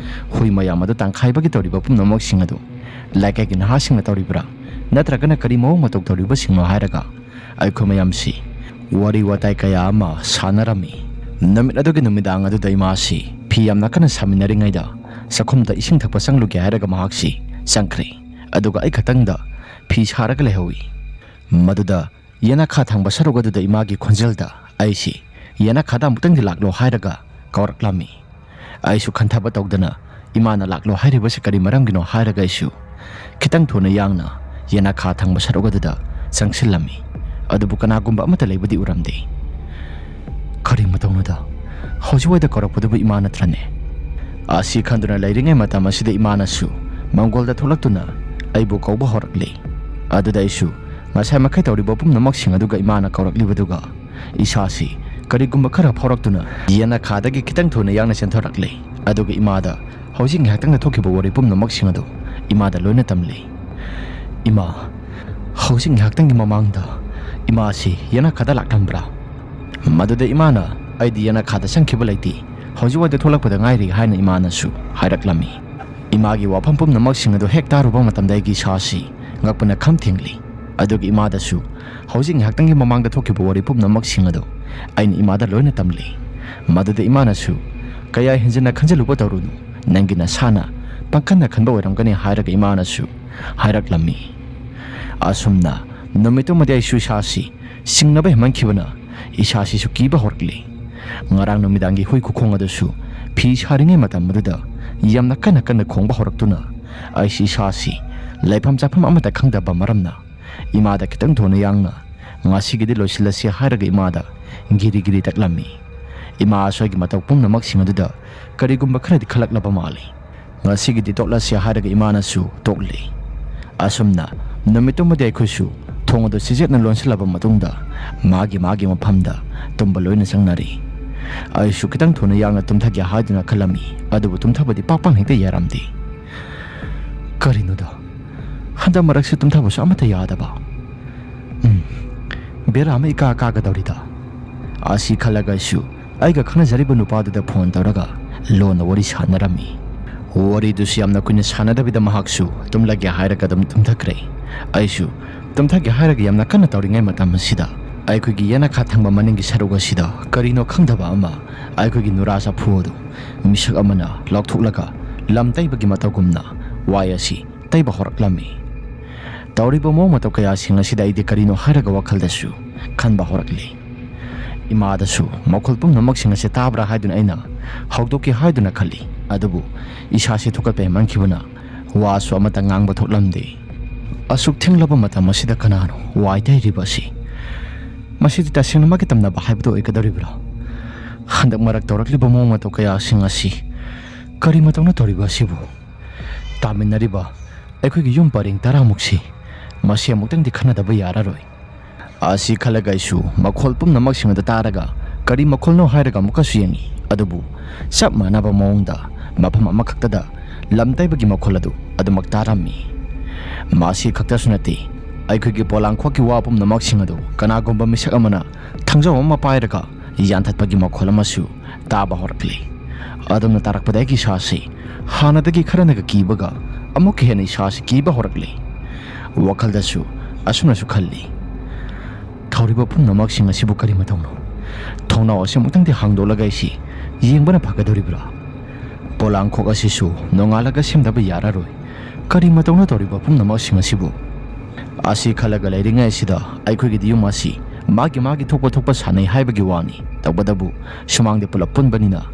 ꯍꯨꯏ ꯃꯌꯥꯝ ꯑꯗꯨ ꯇꯪꯈꯥꯏꯕꯒꯤ ꯇꯧꯔꯤꯕ ꯄꯨꯝꯅꯃꯛꯁꯤꯡ ꯑꯗꯨ ꯂꯩꯀꯥꯏꯒꯤ ꯅꯍꯥꯁꯤꯡꯅ ꯇꯧꯔꯤꯕ꯭ꯔꯥ, ꯅꯠꯇ꯭ꯔꯒꯅ ꯀꯔꯤ ꯃꯑꯣꯡ ꯃꯇꯧ ꯇꯧꯔꯤꯕꯁꯤꯡꯅꯣ ꯍꯥꯏꯔꯒ ꯑꯩꯈꯣꯏ ꯃꯌꯥꯝꯁꯤ ꯋꯥꯔꯤ ꯋꯥꯇꯥꯏ ꯀꯌꯥ ꯑꯃ ꯁꯥꯟꯅꯔꯝꯃꯤ꯫ ꯅꯨꯃꯤꯠ ꯑꯗꯨꯒꯤ ꯅꯨꯃꯤꯗꯥꯡ ꯑꯗꯨꯗ ꯏꯃꯥꯁꯤ ꯐꯤ ꯌꯥꯝꯅ ꯀꯟꯅ ꯁꯥꯃꯤꯟꯅꯔꯤꯉꯩꯗ ꯆꯥꯛꯈꯨꯝꯗ ꯏꯁꯤꯡ ꯊꯛꯄ ꯆꯪꯂꯨꯒꯦ ꯍꯥꯏꯔꯒ ꯃꯍꯥꯛꯁꯤ ꯆꯪꯈ꯭ꯔꯦ꯫ ꯑꯗꯨꯒ ꯑꯩ ꯈꯛꯇꯪꯗ ꯐꯤ ꯁꯥꯔꯒ ꯂꯩꯍꯧꯏ꯫ ꯃꯗꯨꯗ ꯌꯦꯅꯈꯥ ꯊꯪꯕ ꯁꯔꯨꯛ ꯑꯗꯨꯗ ꯏꯃꯥꯒꯤ ꯈꯣꯟꯖꯦꯜꯗ ꯑꯩꯁꯤ ꯌꯦꯅꯈꯥꯗ ꯑꯃꯨꯛꯇꯪꯗꯤ ꯂꯥꯛꯂꯣ ꯍꯥꯏꯔꯒ ꯀꯧꯔꯛꯂꯝꯃꯤ꯫ ꯑꯩꯁꯨ ꯈꯟꯊꯕ ꯇꯧꯗꯅ ꯏꯃꯥꯅ ꯂꯥꯛꯂꯣ ꯍꯥꯏꯔꯤꯕꯁꯤ ꯀꯔꯤ ꯃꯔꯝꯒꯤꯅꯣ ꯍꯥꯏꯔꯒ ꯑꯩꯁꯨ ꯈꯤꯇꯪ ꯊꯨꯅ ꯌꯥꯡꯅ ꯌꯦꯅꯈꯥ ꯊꯪꯕ ꯁꯔꯨꯛ ꯑꯗꯨꯗ ꯆꯪꯁꯤꯜꯂꯝꯃꯤ꯫ ꯑꯗꯨꯕꯨ ꯀꯅꯥꯒꯨꯝꯕ ꯑꯃꯠꯇ ꯂꯩꯕꯗꯤ ꯎꯔꯝꯗꯦ꯫ ꯀꯔꯤ ꯃꯇꯧꯅꯣꯗ? ꯍꯧꯖꯤꯛꯋꯥꯏꯗ ꯀꯧꯔꯛꯄꯗꯨꯕꯨ ꯏꯃꯥ ꯅꯠꯇ꯭ꯔꯅꯦ? ꯑꯁꯤ ꯈꯟꯗꯨꯅ ꯂꯩꯔꯤꯉꯩ ꯃꯇꯝ ꯑꯁꯤꯗ ꯏꯃꯥꯅꯁꯨ ꯃꯪꯒꯣꯜꯗ ꯊꯣꯛꯂꯛꯇꯨꯅ ꯑꯩꯕꯨ ꯀꯧꯕ ꯍꯧꯔꯛꯂꯤ꯫ ꯑꯗꯨꯗ ꯑꯩꯁꯨ ꯉꯁꯥꯏ ꯃꯈꯩ ꯇꯧꯔꯤꯕ ꯄꯨꯝꯅꯃꯛꯁꯤꯡ ꯑꯗꯨꯒ ꯏꯃꯥꯅ ꯀꯧꯔꯛꯂꯤꯕꯗꯨꯒ ꯏꯁꯥꯁꯤ ꯀꯔꯤꯒꯨꯝꯕ ꯈꯔ ꯐꯥꯎꯔꯛꯇꯨꯅ ꯌꯦꯅꯈꯥꯗꯒꯤ ꯈꯤꯇꯪ ꯊꯨꯅ ꯌꯥꯡꯅ ꯆꯦꯟꯊꯣꯔꯛꯂꯦ꯫ ꯑꯗꯨꯒ ꯏꯃꯥꯗ ꯍꯧꯖꯤꯛ ꯉꯥꯏꯍꯥꯛꯇꯪꯗ ꯊꯣꯛꯈꯤꯕ ꯋꯥꯔꯤ ꯄꯨꯝꯅꯃꯛꯁꯤꯡ ꯑꯗꯨ ꯏꯃꯥꯗ ꯂꯣꯏꯅ ꯇꯝꯂꯤ꯫ "ꯏꯃꯥ, ꯍꯧꯖꯤꯛ ꯉꯥꯏꯍꯥꯛꯇꯪꯒꯤ ꯃꯃꯥꯡꯗ ꯏꯃꯥꯁꯤ ꯌꯦꯅꯈꯥꯗ ꯂꯥꯛꯂꯝꯕ꯭ꯔꯥ?" ꯃꯗꯨꯗ ꯏꯃꯥꯅ, "ꯑꯩꯗꯤ ꯌꯦꯅꯈꯥꯗ ꯆꯪꯈꯤꯕ ꯂꯩꯇꯦ, ꯍꯧꯖꯤꯛꯋꯥꯏꯗ ꯊꯣꯛꯂꯛꯄꯗ ꯉꯥꯏꯔꯤ" ꯍꯥꯏꯅ ꯏꯃꯥꯅꯁꯨ ꯍꯥꯏꯔꯛꯂꯝꯃꯤ꯫ ꯏꯃꯥꯒꯤ ꯋꯥꯐꯝ ꯄꯨꯝꯅꯃꯛꯁꯤꯡ ꯑꯗꯨ ꯍꯦꯛ ꯇꯥꯔꯨꯕ ꯃꯇꯝꯗ ꯑꯩꯒꯤ ꯏꯁꯥꯁꯤ ꯉꯛꯄꯅ ꯈꯝ ꯊꯦꯡꯂꯤ꯫ ꯑꯗꯨꯒ ꯏꯃꯥꯗꯁꯨ ꯍꯧꯖꯤꯛ ꯉꯥꯏꯍꯥꯛꯇꯪꯒꯤ ꯃꯃꯥꯡꯗ ꯊꯣꯛꯈꯤꯕ ꯋꯥꯔꯤ ꯄꯨꯝꯅꯃꯛꯁꯤꯡ ꯑꯗꯨ ꯑꯩꯅ ꯏꯃꯥꯗ ꯂꯣꯏꯅ ꯇꯝꯂꯤ꯫ ꯃꯗꯨꯗ ꯏꯃꯥꯅꯁꯨ, "ꯀꯌꯥ ꯍꯦꯟꯖꯤꯟꯅ ꯈꯟꯖꯤꯜꯂꯨꯕ ꯇꯧꯔꯨꯅꯨ, ꯅꯪꯒꯤ ꯅꯁꯥꯅ ꯄꯪꯈꯟꯗ ꯈꯟꯕ ꯑꯣꯏꯔꯝꯒꯅꯤ" ꯍꯥꯏꯔꯒ ꯏꯃꯥꯅꯁꯨ ꯍꯥꯏꯔꯛꯂꯝꯃꯤ꯫ ꯑꯁꯨꯝꯅ ꯅꯨꯃꯤꯠꯇꯨꯃꯗꯤ ꯑꯩꯁꯨ ꯏꯁꯥꯁꯤ ꯆꯤꯡꯅꯕ ꯍꯦꯟꯃꯟꯈꯤꯕꯅ ꯏꯁꯥꯁꯤꯁꯨ ꯀꯤꯕ ꯍꯧꯔꯛꯂꯤ꯫ ꯉꯔꯥꯡ ꯅꯨꯃꯤꯗꯥꯡꯒꯤ ꯍꯨꯏ ꯈꯨꯈꯣꯡ ꯑꯗꯨꯁꯨ ꯐꯤ ꯁꯥꯔꯤꯉꯩ ꯃꯇꯝ ꯑꯗꯨꯗ ꯌꯥꯝꯅ ꯀꯟꯅ ꯀꯟꯅ ꯈꯣꯡꯕ ꯍꯧꯔꯛꯇꯨꯅ ꯑꯩꯁꯤ ꯏꯁꯥꯁꯤ ꯂꯩꯐꯝ ꯆꯥꯐꯝ ꯑꯃꯠꯇ ꯈꯪꯗꯕ ꯃꯔꯝꯅ ꯏꯃꯥꯗ ꯈꯤꯇꯪ ꯊꯨꯅ ꯌꯥꯡꯅ "ꯉꯁꯤꯒꯤꯗꯤ ꯂꯣꯏꯁꯤꯜꯂꯁꯤ" ꯍꯥꯏꯔꯒ ꯏꯃꯥꯗ ꯒꯤꯔꯤ ꯒꯤꯔꯤ ꯇꯛꯂꯝꯃꯤ꯫ ꯏꯃꯥꯁꯨ ꯑꯩꯒꯤ ꯃꯇꯧ ꯄꯨꯝꯅꯃꯛꯁꯤꯡ ꯑꯗꯨꯗ ꯀꯔꯤꯒꯨꯝꯕ ꯈꯔꯗꯤ ꯈꯜꯂꯛꯂꯕ ꯃꯥꯜꯂꯤ꯫ "ꯉꯁꯤꯒꯤꯗꯤ ꯇꯣꯛꯂꯁꯤ" ꯍꯥꯏꯔꯒ ꯏꯃꯥꯅꯁꯨ ꯇꯣꯛꯂꯤ꯫ ꯑꯁꯨꯝꯅ ꯅꯨꯃꯤꯠꯇꯨꯃꯗꯤ ꯑꯩꯈꯣꯏꯁꯨ ꯊꯣꯡ ꯑꯗꯨ ꯁꯤꯖꯦꯠꯅ ꯂꯣꯟꯁꯤꯜꯂꯕ ꯃꯇꯨꯡꯗ ꯃꯥꯒꯤ ꯃꯥꯒꯤ ꯃꯐꯝꯗ ꯇꯨꯝꯕ ꯂꯣꯏꯅ ꯆꯪꯅꯔꯤ꯫ ꯑꯩꯁꯨ ꯈꯤꯇꯪ ꯊꯨꯅ ꯌꯥꯡꯅ ꯇꯨꯝꯊꯒꯦ ꯍꯥꯏꯗꯨꯅ ꯈꯜꯂꯝꯃꯤ, ꯑꯗꯨꯕꯨ ꯇꯨꯝꯊꯕꯗꯤ ꯄꯥꯛ ꯄꯥꯛ ꯍꯦꯛꯇ ꯌꯥꯔꯝꯗꯦ꯫ "ꯀꯔꯤꯅꯣꯗ, ꯍꯟꯗꯛ ꯃꯔꯛꯁꯤ ꯇꯨꯝꯊꯕꯁꯨ ꯑꯃꯠꯇ ꯌꯥꯗꯕ꯫ ꯎꯝ, ꯕꯦꯔꯥ ꯑꯃ ꯏꯀꯥ ꯀꯥꯒꯗꯧꯔꯤꯗ" ꯑꯁꯤ ꯈꯜꯂꯒ ꯑꯩꯁꯨ ꯑꯩꯒ ꯈꯪꯅꯖꯔꯤꯕ ꯅꯨꯄꯥꯗꯨꯗ ꯐꯣꯟ ꯇꯧꯔꯒ ꯂꯣꯟꯅ ꯋꯥꯔꯤ ꯁꯥꯟꯅꯔꯝꯃꯤ꯫ ꯋꯥꯔꯤꯗꯨꯁꯨ ꯌꯥꯝꯅ ꯀꯨꯏꯅ ꯁꯥꯟꯅꯗꯕꯤꯗ ꯃꯍꯥꯛꯁꯨ ꯇꯨꯝꯂꯒꯦ ꯍꯥꯏꯔꯒ ꯑꯗꯨꯝ ꯇꯨꯝꯊꯈ꯭ꯔꯦ꯫ ꯑꯩꯁꯨ ꯇꯨꯝꯊꯒꯦ ꯍꯥꯏꯔꯒ ꯌꯥꯝꯅ ꯀꯟꯅ ꯇꯧꯔꯤꯉꯩ ꯃꯇꯝ ꯑꯁꯤꯗ ꯑꯩꯈꯣꯏꯒꯤ ꯌꯦꯅꯈꯥ ꯊꯪꯕ ꯃꯅꯤꯡꯒꯤ ꯁꯔꯨꯛ ꯑꯁꯤꯗ ꯀꯔꯤꯅꯣ ꯈꯪꯗꯕ ꯑꯃ ꯑꯩꯈꯣꯏꯒꯤ ꯅꯨꯔꯥ ꯆꯐꯨ ꯑꯗꯨ ꯃꯤꯁꯛ ꯑꯃꯅ ꯂꯧꯊꯣꯛꯂꯒ ꯂꯝ ꯇꯩꯕꯒꯤ ꯃꯇꯧꯒꯨꯝꯅ ꯋꯥꯏ ꯑꯁꯤ ꯇꯩꯕ ꯍꯧꯔꯛꯂꯝꯃꯤ꯫ ꯇꯧꯔꯤꯕ ꯃꯑꯣꯡ ꯃꯇꯧ ꯀꯌꯥꯁꯤꯡ ꯑꯁꯤꯗ ꯑꯩꯗꯤ ꯀꯔꯤꯅꯣ ꯍꯥꯏꯔꯒ ꯋꯥꯈꯜꯗꯁꯨ ꯈꯟꯕ ꯍꯧꯔꯛꯂꯤ꯫ ꯏꯃꯥꯗꯁꯨ ꯃꯈꯣꯜ ꯄꯨꯝꯅꯃꯛꯁꯤꯡ ꯑꯁꯤ ꯇꯥꯕ꯭ꯔꯥ ꯍꯥꯏꯗꯨꯅ ꯑꯩꯅ ꯍꯧꯗꯣꯛꯀꯦ ꯍꯥꯏꯗꯨꯅ ꯈꯜꯂꯤ, ꯑꯗꯨꯕꯨ ꯏꯁꯥꯁꯤ ꯊꯨꯀꯠꯄ ꯍꯦꯟꯃꯟꯈꯤꯕꯅ ꯋꯥꯁꯨ ꯑꯃꯠꯇ ꯉꯥꯡꯕ ꯊꯣꯛꯂꯝꯗꯦ꯫ ꯑꯁꯨꯛ ꯊꯦꯡꯂꯕ ꯃꯇꯝ ꯑꯁꯤꯗ ꯀꯅꯥꯅꯣ ꯋꯥꯏ ꯇꯩꯔꯤꯕ ꯑꯁꯤ? ꯃꯁꯤꯗꯤ ꯇꯁꯦꯡꯅꯃꯛꯀꯤ ꯇꯝꯅꯕ ꯍꯥꯏꯕꯗꯨ ꯑꯣꯏꯒꯗꯧꯔꯤꯕ꯭ꯔꯥ? ꯍꯟꯗꯛ ꯃꯔꯛ ꯇꯧꯔꯛꯂꯤꯕ ꯃꯑꯣꯡ ꯃꯇꯧ ꯀꯌꯥꯁꯤꯡ ꯑꯁꯤ ꯀꯔꯤ ꯃꯇꯧꯅ ꯇꯧꯔꯤꯕ ꯑꯁꯤꯕꯨ? ꯇꯥꯃꯤꯟꯅꯔꯤꯕ ꯑꯩꯈꯣꯏꯒꯤ ꯌꯨꯝ ꯄꯔꯦꯡ ꯇꯔꯥꯃꯨꯛꯁꯤ ꯃꯁꯤ ꯑꯃꯨꯛꯇꯪꯗꯤ ꯈꯟꯅꯗꯕ ꯌꯥꯔꯔꯣꯏ꯫ ꯑꯁꯤ ꯈꯜꯂꯒ ꯑꯩꯁꯨ ꯃꯈꯣꯜ ꯄꯨꯝꯅꯃꯛꯁꯤꯡ ꯑꯗꯨ ꯇꯥꯔꯒ ꯀꯔꯤ ꯃꯈꯣꯜꯅꯣ ꯍꯥꯏꯔꯒ ꯑꯃꯨꯛꯀꯁꯨ ꯌꯦꯡꯉꯤ, ꯑꯗꯨꯕꯨ ꯆꯞ ꯃꯥꯟꯅꯕ ꯃꯑꯣꯡꯗ ꯃꯐꯝ ꯑꯃꯈꯛꯇꯗ ꯂꯝ ꯇꯩꯕꯒꯤ ꯃꯈꯣꯜ ꯑꯗꯨ ꯑꯗꯨꯃꯛ ꯇꯥꯔꯝꯃꯤ꯫ ꯃꯁꯤ ꯈꯛꯇꯁꯨ ꯅꯠꯇꯦ, ꯑꯩꯈꯣꯏꯒꯤ ꯄꯣꯂꯥꯡꯈꯣꯛꯀꯤ ꯋꯥ ꯄꯨꯝꯅꯃꯛꯁꯤꯡ ꯑꯗꯨ ꯀꯅꯥꯒꯨꯝꯕ ꯃꯤꯁꯛ ꯑꯃꯅ ꯊꯥꯡꯖꯧ ꯑꯃ ꯄꯥꯏꯔꯒ ꯌꯥꯟꯊꯠꯄꯒꯤ ꯃꯈꯣꯜ ꯑꯃꯁꯨ ꯇꯥꯕ ꯍꯧꯔꯛꯂꯤ꯫ ꯑꯗꯨꯝꯅ ꯇꯥꯔꯛꯄꯗ ꯑꯩꯒꯤ ꯏꯁꯥꯁꯤ ꯍꯥꯟꯅꯗꯒꯤ ꯈꯔꯅꯒ ꯀꯤꯕꯒ ꯑꯃꯨꯛꯀ ꯍꯦꯟꯅ ꯏꯁꯥꯁꯤ ꯀꯤꯕ ꯍꯧꯔꯛꯂꯤ꯫ ꯋꯥꯈꯜꯗꯁꯨ ꯑꯁꯨꯝꯅꯁꯨ ꯈꯜꯂꯤ, "ꯇꯧꯔꯤꯕ ꯄꯨꯝꯅꯃꯛꯁꯤꯡ ꯑꯁꯤꯕꯨ ꯀꯔꯤ ꯃꯇꯧꯅꯣ? ꯊꯣꯡꯅꯥꯎ ꯑꯁꯤ ꯑꯃꯨꯛꯇꯪꯗꯤ ꯍꯥꯡꯗꯣꯛꯂꯒ ꯑꯩꯁꯤ ꯌꯦꯡꯕꯅ ꯐꯒꯗꯧꯔꯤꯕ꯭ꯔꯥ? ꯄꯣꯂꯥꯡꯈꯣꯛ ꯑꯁꯤꯁꯨ ꯅꯣꯡꯉꯥꯜꯂꯒ ꯁꯦꯝꯗꯕ ꯌꯥꯔꯔꯣꯏ꯫ ꯀꯔꯤ ꯃꯇꯧꯅ ꯇꯧꯔꯤꯕ ꯄꯨꯝꯅꯃꯛꯁꯤꯡ ꯑꯁꯤꯕꯨ?" ꯑꯁꯤ ꯈꯜꯂꯒ ꯂꯩꯔꯤꯉꯩ ꯑꯁꯤꯗ ꯑꯩꯈꯣꯏꯒꯤꯗꯤ ꯌꯨꯝ ꯑꯁꯤ ꯃꯥꯒꯤ ꯃꯥꯒꯤ ꯊꯣꯛꯄ ꯊꯣꯛꯄ ꯁꯥꯟꯅꯩ ꯍꯥꯏꯕꯒꯤ ꯋꯥꯅꯤ, ꯇꯧꯕꯇꯕꯨ ꯁꯨꯃꯥꯡꯗꯤ ꯄꯨꯂꯞ ꯄꯨꯟꯕꯅꯤꯅ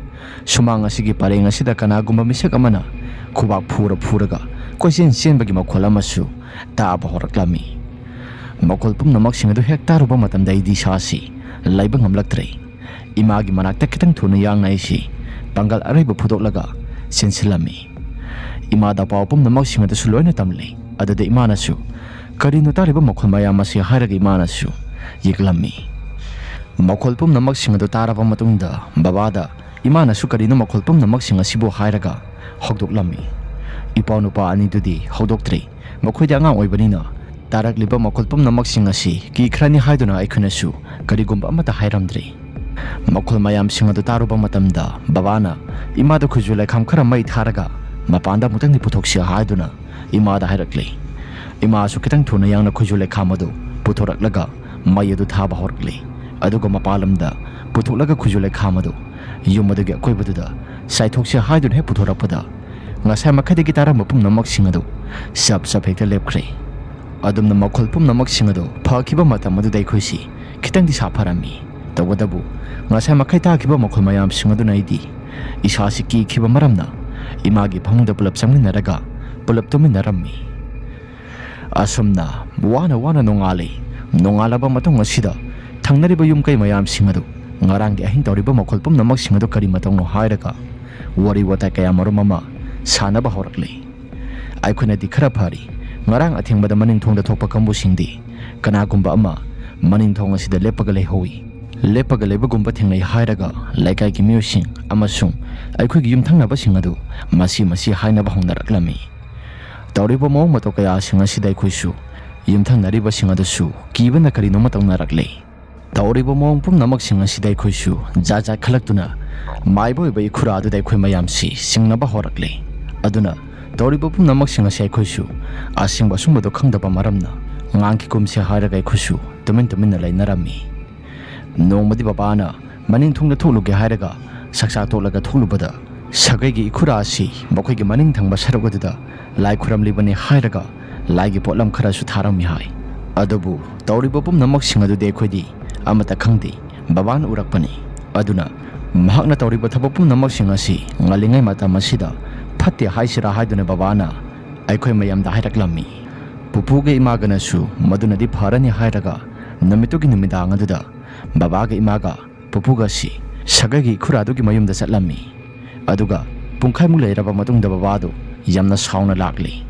ꯁꯨꯃꯥꯡ ꯑꯁꯤꯒꯤ ꯄꯔꯦꯡ ꯑꯁꯤꯗ ꯀꯅꯥꯒꯨꯝꯕ ꯃꯤꯁꯛ ꯑꯃꯅ ꯈꯨꯕꯥꯛ ꯐꯨꯔ ꯐꯨꯔꯒ ꯀꯣꯏꯆꯦꯟ ꯆꯦꯟꯕꯒꯤ ꯃꯈꯣꯜ ꯑꯃꯁꯨ ꯇꯥꯕ ꯍꯧꯔꯛꯂꯝꯃꯤ꯫ ꯃꯈꯣꯜ ꯄꯨꯝꯅꯃꯛꯁꯤꯡ ꯑꯗꯨ ꯍꯦꯛ ꯇꯥꯔꯨꯕ ꯃꯇꯝꯗ ꯑꯩꯗꯤ ꯏꯁꯥꯁꯤ ꯂꯩꯕ ꯉꯝꯂꯛꯇ꯭ꯔꯦ꯫ ꯏꯃꯥꯒꯤ ꯃꯅꯥꯛꯇ ꯈꯤꯇꯪ ꯊꯨꯅ ꯌꯥꯡꯅ ꯑꯩꯁꯤ ꯄꯥꯡꯒꯜ ꯑꯔꯩꯕ ꯐꯨꯗꯣꯛꯂꯒ ꯆꯦꯟꯁꯤꯜꯂꯝꯃꯤ꯫ ꯏꯃꯥꯗ ꯄꯥꯎ ꯄꯨꯝꯅꯃꯛꯁꯤꯡ ꯑꯗꯨꯁꯨ ꯂꯣꯏꯅ ꯇꯝꯂꯦ꯫ ꯑꯗꯨꯗ ꯏꯃꯥꯅꯁꯨ, "ꯀꯔꯤꯅꯣ ꯇꯥꯔꯤꯕ ꯃꯈꯣꯜ ꯃꯌꯥꯝ ꯑꯁꯤ?" ꯍꯥꯏꯔꯒ ꯏꯃꯥꯅꯁꯨ ꯌꯦꯛꯂꯝꯃꯤ꯫ ꯃꯈꯣꯜ ꯄꯨꯝꯅꯃꯛꯁꯤꯡ ꯑꯗꯨ ꯇꯥꯔꯕ ꯃꯇꯨꯡꯗ ꯕꯕꯥꯗ ꯏꯃꯥꯅꯁꯨ ꯀꯔꯤꯅꯣ ꯃꯈꯣꯜ ꯄꯨꯝꯅꯃꯛꯁꯤꯡ ꯑꯁꯤꯕꯨ ꯍꯥꯏꯔꯒ ꯍꯧꯗꯣꯛꯂꯝꯃꯤ꯫ ꯏꯄꯥꯎ ꯅꯨꯄꯥ ꯑꯅꯤꯗꯨꯗꯤ ꯍꯧꯗꯣꯛꯇ꯭ꯔꯤ꯫ ꯃꯈꯣꯏꯗꯤ ꯑꯉꯥꯡ ꯑꯣꯏꯕꯅꯤꯅ ꯇꯥꯔꯛꯂꯤꯕ ꯃꯈꯣꯜ ꯄꯨꯝꯅꯃꯛꯁꯤꯡ ꯑꯁꯤ ꯀꯤꯈ꯭ꯔꯅꯤ ꯍꯥꯏꯗꯨꯅ ꯑꯩꯈꯣꯏꯅꯁꯨ ꯀꯔꯤꯒꯨꯝꯕ ꯑꯃꯠꯇ ꯍꯥꯏꯔꯝꯗ꯭ꯔꯤ꯫ ꯃꯈꯣꯜ ꯃꯌꯥꯝꯁꯤꯡ ꯑꯗꯨ ꯇꯥꯔꯨꯕ ꯃꯇꯝꯗ ꯕꯕꯥꯅ ꯏꯃꯥꯗ ꯈꯨꯖꯨ ꯂꯩꯈꯥꯝ ꯈꯔ ꯃꯩ ꯊꯥꯔꯒ ꯃꯄꯥꯟꯗ ꯑꯃꯨꯛꯇꯪꯗꯤ ꯄꯨꯊꯣꯛꯁꯤ ꯍꯥꯏꯗꯨꯅ ꯏꯃꯥꯗ ꯍꯥꯏꯔꯛꯂꯤ꯫ ꯏꯃꯥꯁꯨ ꯈꯤꯇꯪ ꯊꯨꯅ ꯌꯥꯡꯅ ꯈꯨꯖꯨ ꯂꯩꯈꯥꯝ ꯑꯗꯨ ꯄꯨꯊꯣꯔꯛꯂꯒ ꯃꯩ ꯑꯗꯨ ꯊꯥꯕ ꯍꯧꯔꯛꯂꯤ꯫ ꯑꯗꯨꯒ ꯃꯄꯥꯟ ꯂꯝꯗ ꯄꯨꯊꯣꯛꯂꯒ ꯈꯨꯖꯨ ꯂꯩꯈꯥꯝ ꯑꯗꯨ ꯌꯨꯝ ꯑꯗꯨꯒꯤ ꯑꯀꯣꯏꯕꯗꯨꯗ ꯆꯥꯏꯊꯣꯛꯁꯤ ꯍꯥꯏꯗꯨꯅ ꯍꯦꯛ ꯄꯨꯊꯣꯔꯛꯄꯗ, ꯉꯁꯥꯏ ꯃꯈꯩꯗꯒꯤ ꯇꯥꯔꯝꯕ ꯄꯨꯝꯅꯃꯛꯁꯤꯡ ꯑꯗꯨ ꯆꯞ ꯆꯞ ꯍꯦꯛꯇ ꯂꯦꯞꯈ꯭ꯔꯦ꯫ ꯑꯗꯨꯝꯅ ꯃꯈꯣꯜ ꯄꯨꯝꯅꯃꯛꯁꯤꯡ ꯑꯗꯨ ꯐꯈꯤꯕ ꯃꯇꯝ ꯑꯗꯨꯗ ꯑꯩꯈꯣꯏꯁꯤ ꯈꯤꯇꯪꯗꯤ ꯁꯥꯐꯔꯝꯃꯤ꯫ ꯇꯧꯕꯇꯕꯨ ꯉꯁꯥꯏ ꯃꯈꯩ ꯇꯥꯈꯤꯕ ꯃꯈꯣꯜ ꯃꯌꯥꯝꯁꯤꯡ ꯑꯗꯨꯅ ꯑꯩꯗꯤ ꯏꯁꯥꯁꯤ ꯀꯤꯈꯤꯕ ꯃꯔꯝꯅ ꯏꯃꯥꯒꯤ ꯐꯃꯨꯡꯗ ꯄꯨꯂꯞ ꯆꯪꯃꯤꯟꯅꯔꯒ ꯄꯨꯂꯞ ꯇꯨꯝꯃꯤꯟꯅꯔꯝꯃꯤ꯫ ꯑꯁꯨꯝꯅ ꯋꯥꯅ ꯋꯥꯅ ꯅꯣꯡꯉꯥꯜꯂꯤ꯫ ꯅꯣꯡꯉꯥꯜꯂꯕ ꯃꯇꯨꯡ ꯑꯁꯤꯗ ꯊꯪꯅꯔꯤꯕ ꯌꯨꯝ ꯀꯩ ꯃꯌꯥꯝꯁꯤꯡ ꯑꯗꯨ ꯉꯔꯥꯡꯒꯤ ꯑꯍꯤꯡ ꯇꯧꯔꯤꯕ ꯃꯈꯣꯜ ꯄꯨꯝꯅꯃꯛꯁꯤꯡ ꯑꯗꯨ ꯀꯔꯤ ꯃꯇꯧꯅꯣ ꯍꯥꯏꯔꯒ ꯋꯥꯔꯤ ꯋꯥꯇꯥꯏ ꯀꯌꯥ ꯃꯔꯨꯝ ꯑꯃ ꯁꯥꯟꯅꯕ ꯍꯧꯔꯛꯂꯤ꯫ ꯑꯩꯈꯣꯏꯅꯗꯤ ꯈꯔ ꯐꯔꯤ꯫ ꯉꯔꯥꯡ ꯑꯊꯦꯡꯕꯗ ꯃꯅꯤꯡ ꯊꯣꯡꯗ ꯊꯣꯛꯄ ꯀꯥꯡꯕꯨꯁꯤꯡꯗꯤ ꯀꯅꯥꯒꯨꯝꯕ ꯑꯃ ꯃꯅꯤꯡ ꯊꯣꯡ ꯑꯁꯤꯗ ꯂꯦꯞꯄꯒ ꯂꯩꯍꯧꯏ꯫ ꯂꯦꯞꯄꯒ ꯂꯩꯕꯒꯨꯝꯕ ꯊꯦꯡꯅꯩ ꯍꯥꯏꯔꯒ ꯂꯩꯀꯥꯏꯒꯤ ꯃꯤꯑꯣꯏꯁꯤꯡ ꯑꯃꯁꯨꯡ ꯑꯩꯈꯣꯏꯒꯤ ꯌꯨꯝꯊꯪꯅꯕꯁꯤꯡ ꯑꯗꯨ ꯃꯁꯤ ꯃꯁꯤ ꯍꯥꯏꯅꯕ ꯍꯧꯅꯔꯛꯂꯝꯃꯤ꯫ ꯇꯧꯔꯤꯕ ꯃꯑꯣꯡ ꯃꯇꯧ ꯀꯌꯥꯁꯤꯡ ꯑꯁꯤꯗ ꯑꯩꯈꯣꯏꯁꯨ ꯌꯨꯝꯊꯪꯅꯔꯤꯕꯁꯤꯡ ꯑꯗꯨꯁꯨ ꯀꯤꯕꯅ ꯀꯔꯤꯅꯣꯃ ꯇꯧꯅꯔꯛꯂꯦ꯫ ꯇꯧꯔꯤꯕ ꯃꯑꯣꯡ ꯄꯨꯝꯅꯃꯛꯁꯤꯡ ꯑꯁꯤꯗ ꯑꯩꯈꯣꯏꯁꯨ ꯖꯥꯠ ꯖꯥꯠ ꯈꯜꯂꯛꯇꯨꯅ ꯃꯥꯏꯕ ꯑꯣꯏꯕ ꯏꯈꯨꯔꯥ ꯑꯗꯨꯗ ꯑꯩꯈꯣꯏ ꯃꯌꯥꯝꯁꯤ ꯆꯤꯡꯅꯕ ꯍꯧꯔꯛꯂꯦ꯫ ꯑꯗꯨꯅ ꯇꯧꯔꯤꯕ ꯄꯨꯝꯅꯃꯛꯁꯤꯡ ꯑꯁꯤ ꯑꯩꯈꯣꯏꯁꯨ ꯑꯁꯦꯡꯕ ꯑꯁꯨꯝꯕꯗꯣ ꯈꯪꯗꯕ ꯃꯔꯝꯅ ꯉꯥꯡꯈꯤꯒꯨꯝꯁꯦ ꯍꯥꯏꯔꯒ ꯑꯩꯈꯣꯏꯁꯨ ꯇꯨꯃꯤꯟ ꯇꯨꯃꯤꯟꯅ ꯂꯩꯅꯔꯝꯃꯤ꯫ ꯅꯣꯡꯃꯗꯤ ꯕꯕꯥꯅ ꯃꯅꯤꯡ ꯊꯣꯡꯗ ꯊꯣꯛꯂꯨꯒꯦ ꯍꯥꯏꯔꯒ ꯆꯥꯛꯆꯥ ꯇꯣꯛꯂꯒ ꯊꯣꯛꯂꯨꯕꯗ ꯁꯥꯒꯩꯒꯤ ꯏꯈꯨꯔꯥ ꯑꯁꯤ ꯃꯈꯣꯏꯒꯤ ꯃꯅꯤꯡ ꯊꯪꯕ ꯁꯔꯨꯛ ꯑꯗꯨꯗ ꯂꯥꯏ ꯈꯨꯔꯝꯂꯤꯕꯅꯤ ꯍꯥꯏꯔꯒ ꯂꯥꯏꯒꯤ ꯄꯣꯠꯂꯝ ꯈꯔꯁꯨ ꯊꯥꯔꯝꯃꯤ ꯍꯥꯏ꯫ ꯑꯗꯨꯕꯨ ꯇꯧꯔꯤꯕ ꯄꯨꯝꯅꯃꯛꯁꯤꯡ ꯑꯗꯨꯗꯤ ꯑꯩꯈꯣꯏꯗꯤ ꯑꯃꯠꯇ ꯈꯪꯗꯦ꯫ ꯕꯕꯥꯅ ꯎꯔꯛꯄꯅꯤ꯫ ꯑꯗꯨꯅ ꯃꯍꯥꯛꯅ ꯇꯧꯔꯤꯕ ꯊꯕꯛ ꯄꯨꯝꯅꯃꯛꯁꯤꯡ ꯑꯁꯤ ꯉꯜꯂꯤꯉꯩ ꯃꯇꯝ ꯑꯁꯤꯗ ꯐꯠꯇꯦ ꯍꯥꯏꯁꯤꯔꯥ ꯍꯥꯏꯗꯨꯅ ꯕꯕꯥꯅ ꯑꯩꯈꯣꯏ ꯃꯌꯥꯝꯗ ꯍꯥꯏꯔꯛꯂꯝꯃꯤ꯫ ꯄꯨꯄꯨꯒ ꯏꯃꯥꯒꯅꯁꯨ ꯃꯗꯨꯅꯗꯤ ꯐꯔꯅꯤ ꯍꯥꯏꯔꯒ ꯅꯨꯃꯤꯠꯇꯨꯒꯤ ꯅꯨꯃꯤꯗꯥꯡ ꯑꯗꯨꯗ ꯕꯕꯥꯒ ꯏꯃꯥꯒ ꯄꯨꯄꯨꯒꯁꯤ ꯁꯥꯒꯩꯒꯤ ꯈꯨꯔꯥꯗꯨꯒꯤ ꯃꯌꯨꯝꯗ ꯆꯠꯂꯝꯃꯤ꯫ ꯑꯗꯨꯒ ꯄꯨꯡꯈꯥꯏꯃꯨꯛ ꯂꯩꯔꯕ ꯃꯇꯨꯡꯗ ꯕꯕꯥꯗꯨ ꯌꯥꯝꯅ ꯁꯥꯎꯅ ꯂꯥꯛꯂꯤ꯫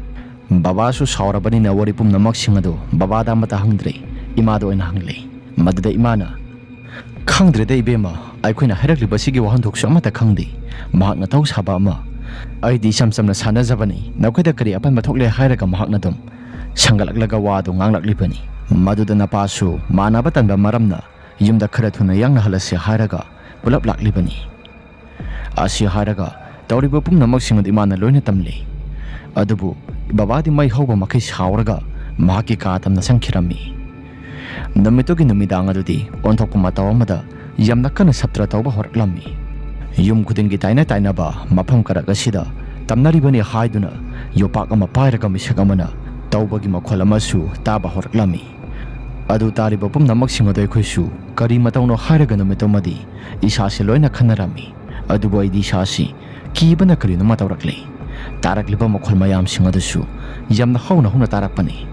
ꯕꯕꯥꯁꯨ ꯁꯥꯎꯔꯕꯅꯤꯅ ꯋꯥꯔꯤ ꯄꯨꯝꯅꯃꯛꯁꯤꯡ ꯑꯗꯨ ꯕꯕꯥꯗ ꯑꯃꯠꯇ ꯍꯪꯗ꯭ꯔꯦ, ꯏꯃꯥꯗ ꯑꯣꯏꯅ ꯍꯪꯂꯤ꯫ ꯃꯗꯨꯗ ꯏꯃꯥꯅ, "ꯈꯪꯗ꯭ꯔꯦꯗ ꯏꯕꯦꯝꯃ, ꯑꯩꯈꯣꯏꯅ ꯍꯥꯏꯔꯛꯂꯤꯕꯁꯤꯒꯤ ꯋꯥꯍꯟꯊꯣꯛꯁꯨ ꯑꯃꯠꯇ ꯈꯪꯗꯦ꯫ ꯃꯍꯥꯛꯅ ꯇꯧ ꯁꯥꯕ ꯑꯃ꯫ ꯑꯩꯗꯤ ꯏꯆꯝ ꯆꯝꯅ ꯁꯥꯟꯅꯖꯕꯅꯤ, ꯅꯈꯣꯏꯗ ꯀꯔꯤ ꯑꯄꯟꯕ ꯊꯣꯛꯂꯦ?" ꯍꯥꯏꯔꯒ ꯃꯍꯥꯛꯅ ꯑꯗꯨꯝ ꯁꯪꯒꯠꯂꯛꯂꯒ ꯋꯥꯗꯨ ꯉꯥꯡꯂꯛꯂꯤꯕꯅꯤ꯫ ꯃꯗꯨꯗ ꯅꯄꯥꯁꯨ ꯃꯥꯟꯅꯕ ꯇꯟꯕ ꯃꯔꯝꯅ ꯌꯨꯝꯗ ꯈꯔ ꯊꯨꯅ ꯌꯥꯡꯅꯍꯜꯂꯁꯤ ꯍꯥꯏꯔꯒ ꯄꯨꯂꯞ ꯂꯥꯛꯂꯤꯕꯅꯤ꯫ ꯑꯁꯤ ꯍꯥꯏꯔꯒ ꯇꯧꯔꯤꯕ ꯄꯨꯝꯅꯃꯛꯁꯤꯡ ꯑꯗꯨ ꯏꯃꯥꯅ ꯂꯣꯏꯅ ꯇꯝꯂꯤ꯫ ꯑꯗꯨꯕꯨ ꯕꯕꯥꯗꯤ ꯃꯩ ꯍꯧꯕ ꯃꯈꯩ ꯁꯥꯎꯔꯒ ꯃꯍꯥꯛꯀꯤ ꯀꯥ ꯇꯝꯅ ꯆꯪꯈꯤꯔꯝꯃꯤ꯫ ꯅꯨꯃꯤꯠꯇꯨꯒꯤ ꯅꯨꯃꯤꯗꯥꯡ ꯑꯗꯨꯗꯤ ꯑꯣꯟꯊꯣꯛꯄ ꯃꯇꯧ ꯑꯃꯗ ꯌꯥꯝꯅ ꯀꯟꯅ ꯁꯞꯇ꯭ꯔ ꯇꯧꯕ ꯍꯧꯔꯛꯂꯝꯃꯤ꯫ ꯌꯨꯝ ꯈꯨꯗꯤꯡꯒꯤ ꯇꯥꯏꯅ ꯇꯥꯏꯅꯕ ꯃꯐꯝ ꯀꯔꯛ ꯑꯁꯤꯗ ꯇꯝꯅꯔꯤꯕꯅꯤ ꯍꯥꯏꯗꯨꯅ ꯌꯣꯄꯥꯛ ꯑꯃ ꯄꯥꯏꯔꯒ ꯃꯤꯁꯛ ꯑꯃꯅ ꯇꯧꯕꯒꯤ ꯃꯈꯣꯜ ꯑꯃꯁꯨ ꯇꯥꯕ ꯍꯧꯔꯛꯂꯝꯃꯤ꯫ ꯑꯗꯨ ꯇꯥꯔꯤꯕ ꯄꯨꯝꯅꯃꯛꯁꯤꯡ ꯑꯗꯨ ꯑꯩꯈꯣꯏꯁꯨ ꯀꯔꯤ ꯃꯇꯧꯅꯣ ꯍꯥꯏꯔꯒ ꯅꯨꯃꯤꯠꯇꯨꯃꯗꯤ ꯏꯁꯥꯁꯦ ꯂꯣꯏꯅ ꯈꯟꯅꯔꯝꯃꯤ꯫ ꯑꯗꯨꯕꯨ ꯑꯩꯗꯤ ꯏꯁꯥꯁꯤ ꯀꯤꯕꯅ ꯀꯔꯤꯅꯣꯃ ꯇꯧꯔꯛꯂꯦ꯫ ꯇꯥꯔꯛꯂꯤꯕ ꯃꯈꯣꯜ ꯃꯌꯥꯝꯁꯤꯡ ꯑꯗꯨꯁꯨ ꯌꯥꯝꯅ ꯍꯧꯅ ꯍꯧꯅ ꯇꯥꯔꯛꯄꯅꯤ꯫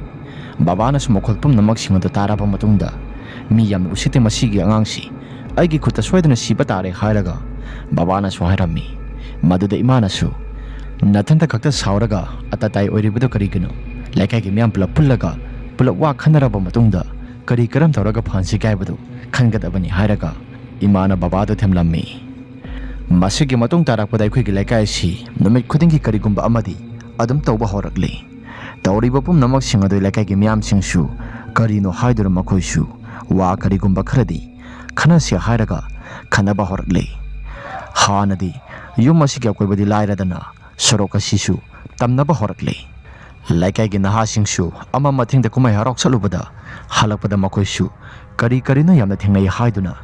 ꯕꯕꯥꯅꯁꯨ ꯃꯈꯣꯜ ꯄꯨꯝꯅꯃꯛꯁꯤꯡ ꯑꯗꯨ ꯇꯥꯔꯕ ꯃꯇꯨꯡꯗ, "ꯃꯤ ꯌꯥꯝꯅ ꯎꯁꯤꯠꯇꯦ ꯃꯁꯤꯒꯤ ꯑꯉꯥꯡꯁꯤ, ꯑꯩꯒꯤ ꯈꯨꯠꯇ ꯁꯣꯏꯗꯅ ꯁꯤꯕ ꯇꯥꯔꯦ" ꯍꯥꯏꯔꯒ ꯕꯕꯥꯅꯁꯨ ꯍꯥꯏꯔꯝꯃꯤ꯫ ꯃꯗꯨꯗ ꯏꯃꯥꯅꯁꯨ, "ꯅꯊꯟꯇ ꯈꯛꯇ ꯁꯥꯎꯔꯒ ꯑꯇꯇꯥꯏ ꯑꯣꯏꯔꯤꯕꯗꯨ ꯀꯔꯤꯒꯤꯅꯣ? ꯂꯩꯀꯥꯏꯒꯤ ꯃꯤꯌꯥꯝ ꯄꯨꯂꯞ ꯄꯨꯜꯂꯒ ꯄꯨꯂꯞ ꯋꯥ ꯈꯟꯅꯔꯕ ꯃꯇꯨꯡꯗ ꯀꯔꯤ ꯀꯔꯝ ꯇꯧꯔꯒ ꯐꯍꯟꯁꯤꯒꯦ ꯍꯥꯏꯕꯗꯨ ꯈꯟꯒꯗꯕꯅꯤ" ꯍꯥꯏꯔꯒ ꯏꯃꯥꯅ ꯕꯕꯥꯗꯨ ꯊꯦꯝꯂꯝꯃꯤ꯫ ꯃꯁꯤꯒꯤ ꯃꯇꯨꯡ ꯇꯥꯔꯛꯄꯗ ꯑꯩꯈꯣꯏꯒꯤ ꯂꯩꯀꯥꯏ ꯑꯁꯤ ꯅꯨꯃꯤꯠ ꯈꯨꯗꯤꯡꯒꯤ ꯀꯔꯤꯒꯨꯝꯕ ꯑꯃꯗꯤ ꯑꯗꯨꯝ ꯇꯧꯕ ꯍꯧꯔꯛꯂꯤ꯫ ꯇꯧꯔꯤꯕ ꯄꯨꯝꯅꯃꯛꯁꯤꯡ ꯑꯗꯨ ꯂꯩꯀꯥꯏꯒꯤ ꯃꯤꯌꯥꯝꯁꯤꯡꯁꯨ ꯀꯔꯤꯅꯣ ꯍꯥꯏꯗꯨꯅ ꯃꯈꯣꯏꯁꯨ ꯋꯥ ꯀꯔꯤꯒꯨꯝꯕ ꯈꯔꯗꯤ ꯈꯟꯅꯁꯤ ꯍꯥꯏꯔꯒ ꯈꯟꯅꯕ ꯍꯧꯔꯛꯂꯤ꯫ ꯍꯥꯟꯅꯗꯤ ꯌꯨꯝ ꯑꯁꯤꯒꯤ ꯑꯀꯣꯏꯕꯗꯤ ꯂꯥꯏꯔꯗꯅ ꯁꯣꯔꯣꯛ ꯑꯁꯤꯁꯨ ꯇꯝꯅꯕ ꯍꯧꯔꯛꯂꯤ꯫ ꯂꯩꯀꯥꯏꯒꯤ ꯅꯍꯥꯁꯤꯡꯁꯨ ꯑꯃ ꯃꯊꯦꯡꯗ ꯀꯨꯝꯍꯩ ꯍꯔꯥꯎ ꯆꯠꯂꯨꯕꯗ ꯍꯜꯂꯛꯄꯗ ꯃꯈꯣꯏꯁꯨ ꯀꯔꯤ ꯀꯔꯤꯅꯣ ꯌꯥꯝꯅ ꯊꯦꯡꯅꯩ ꯍꯥꯏꯗꯨꯅ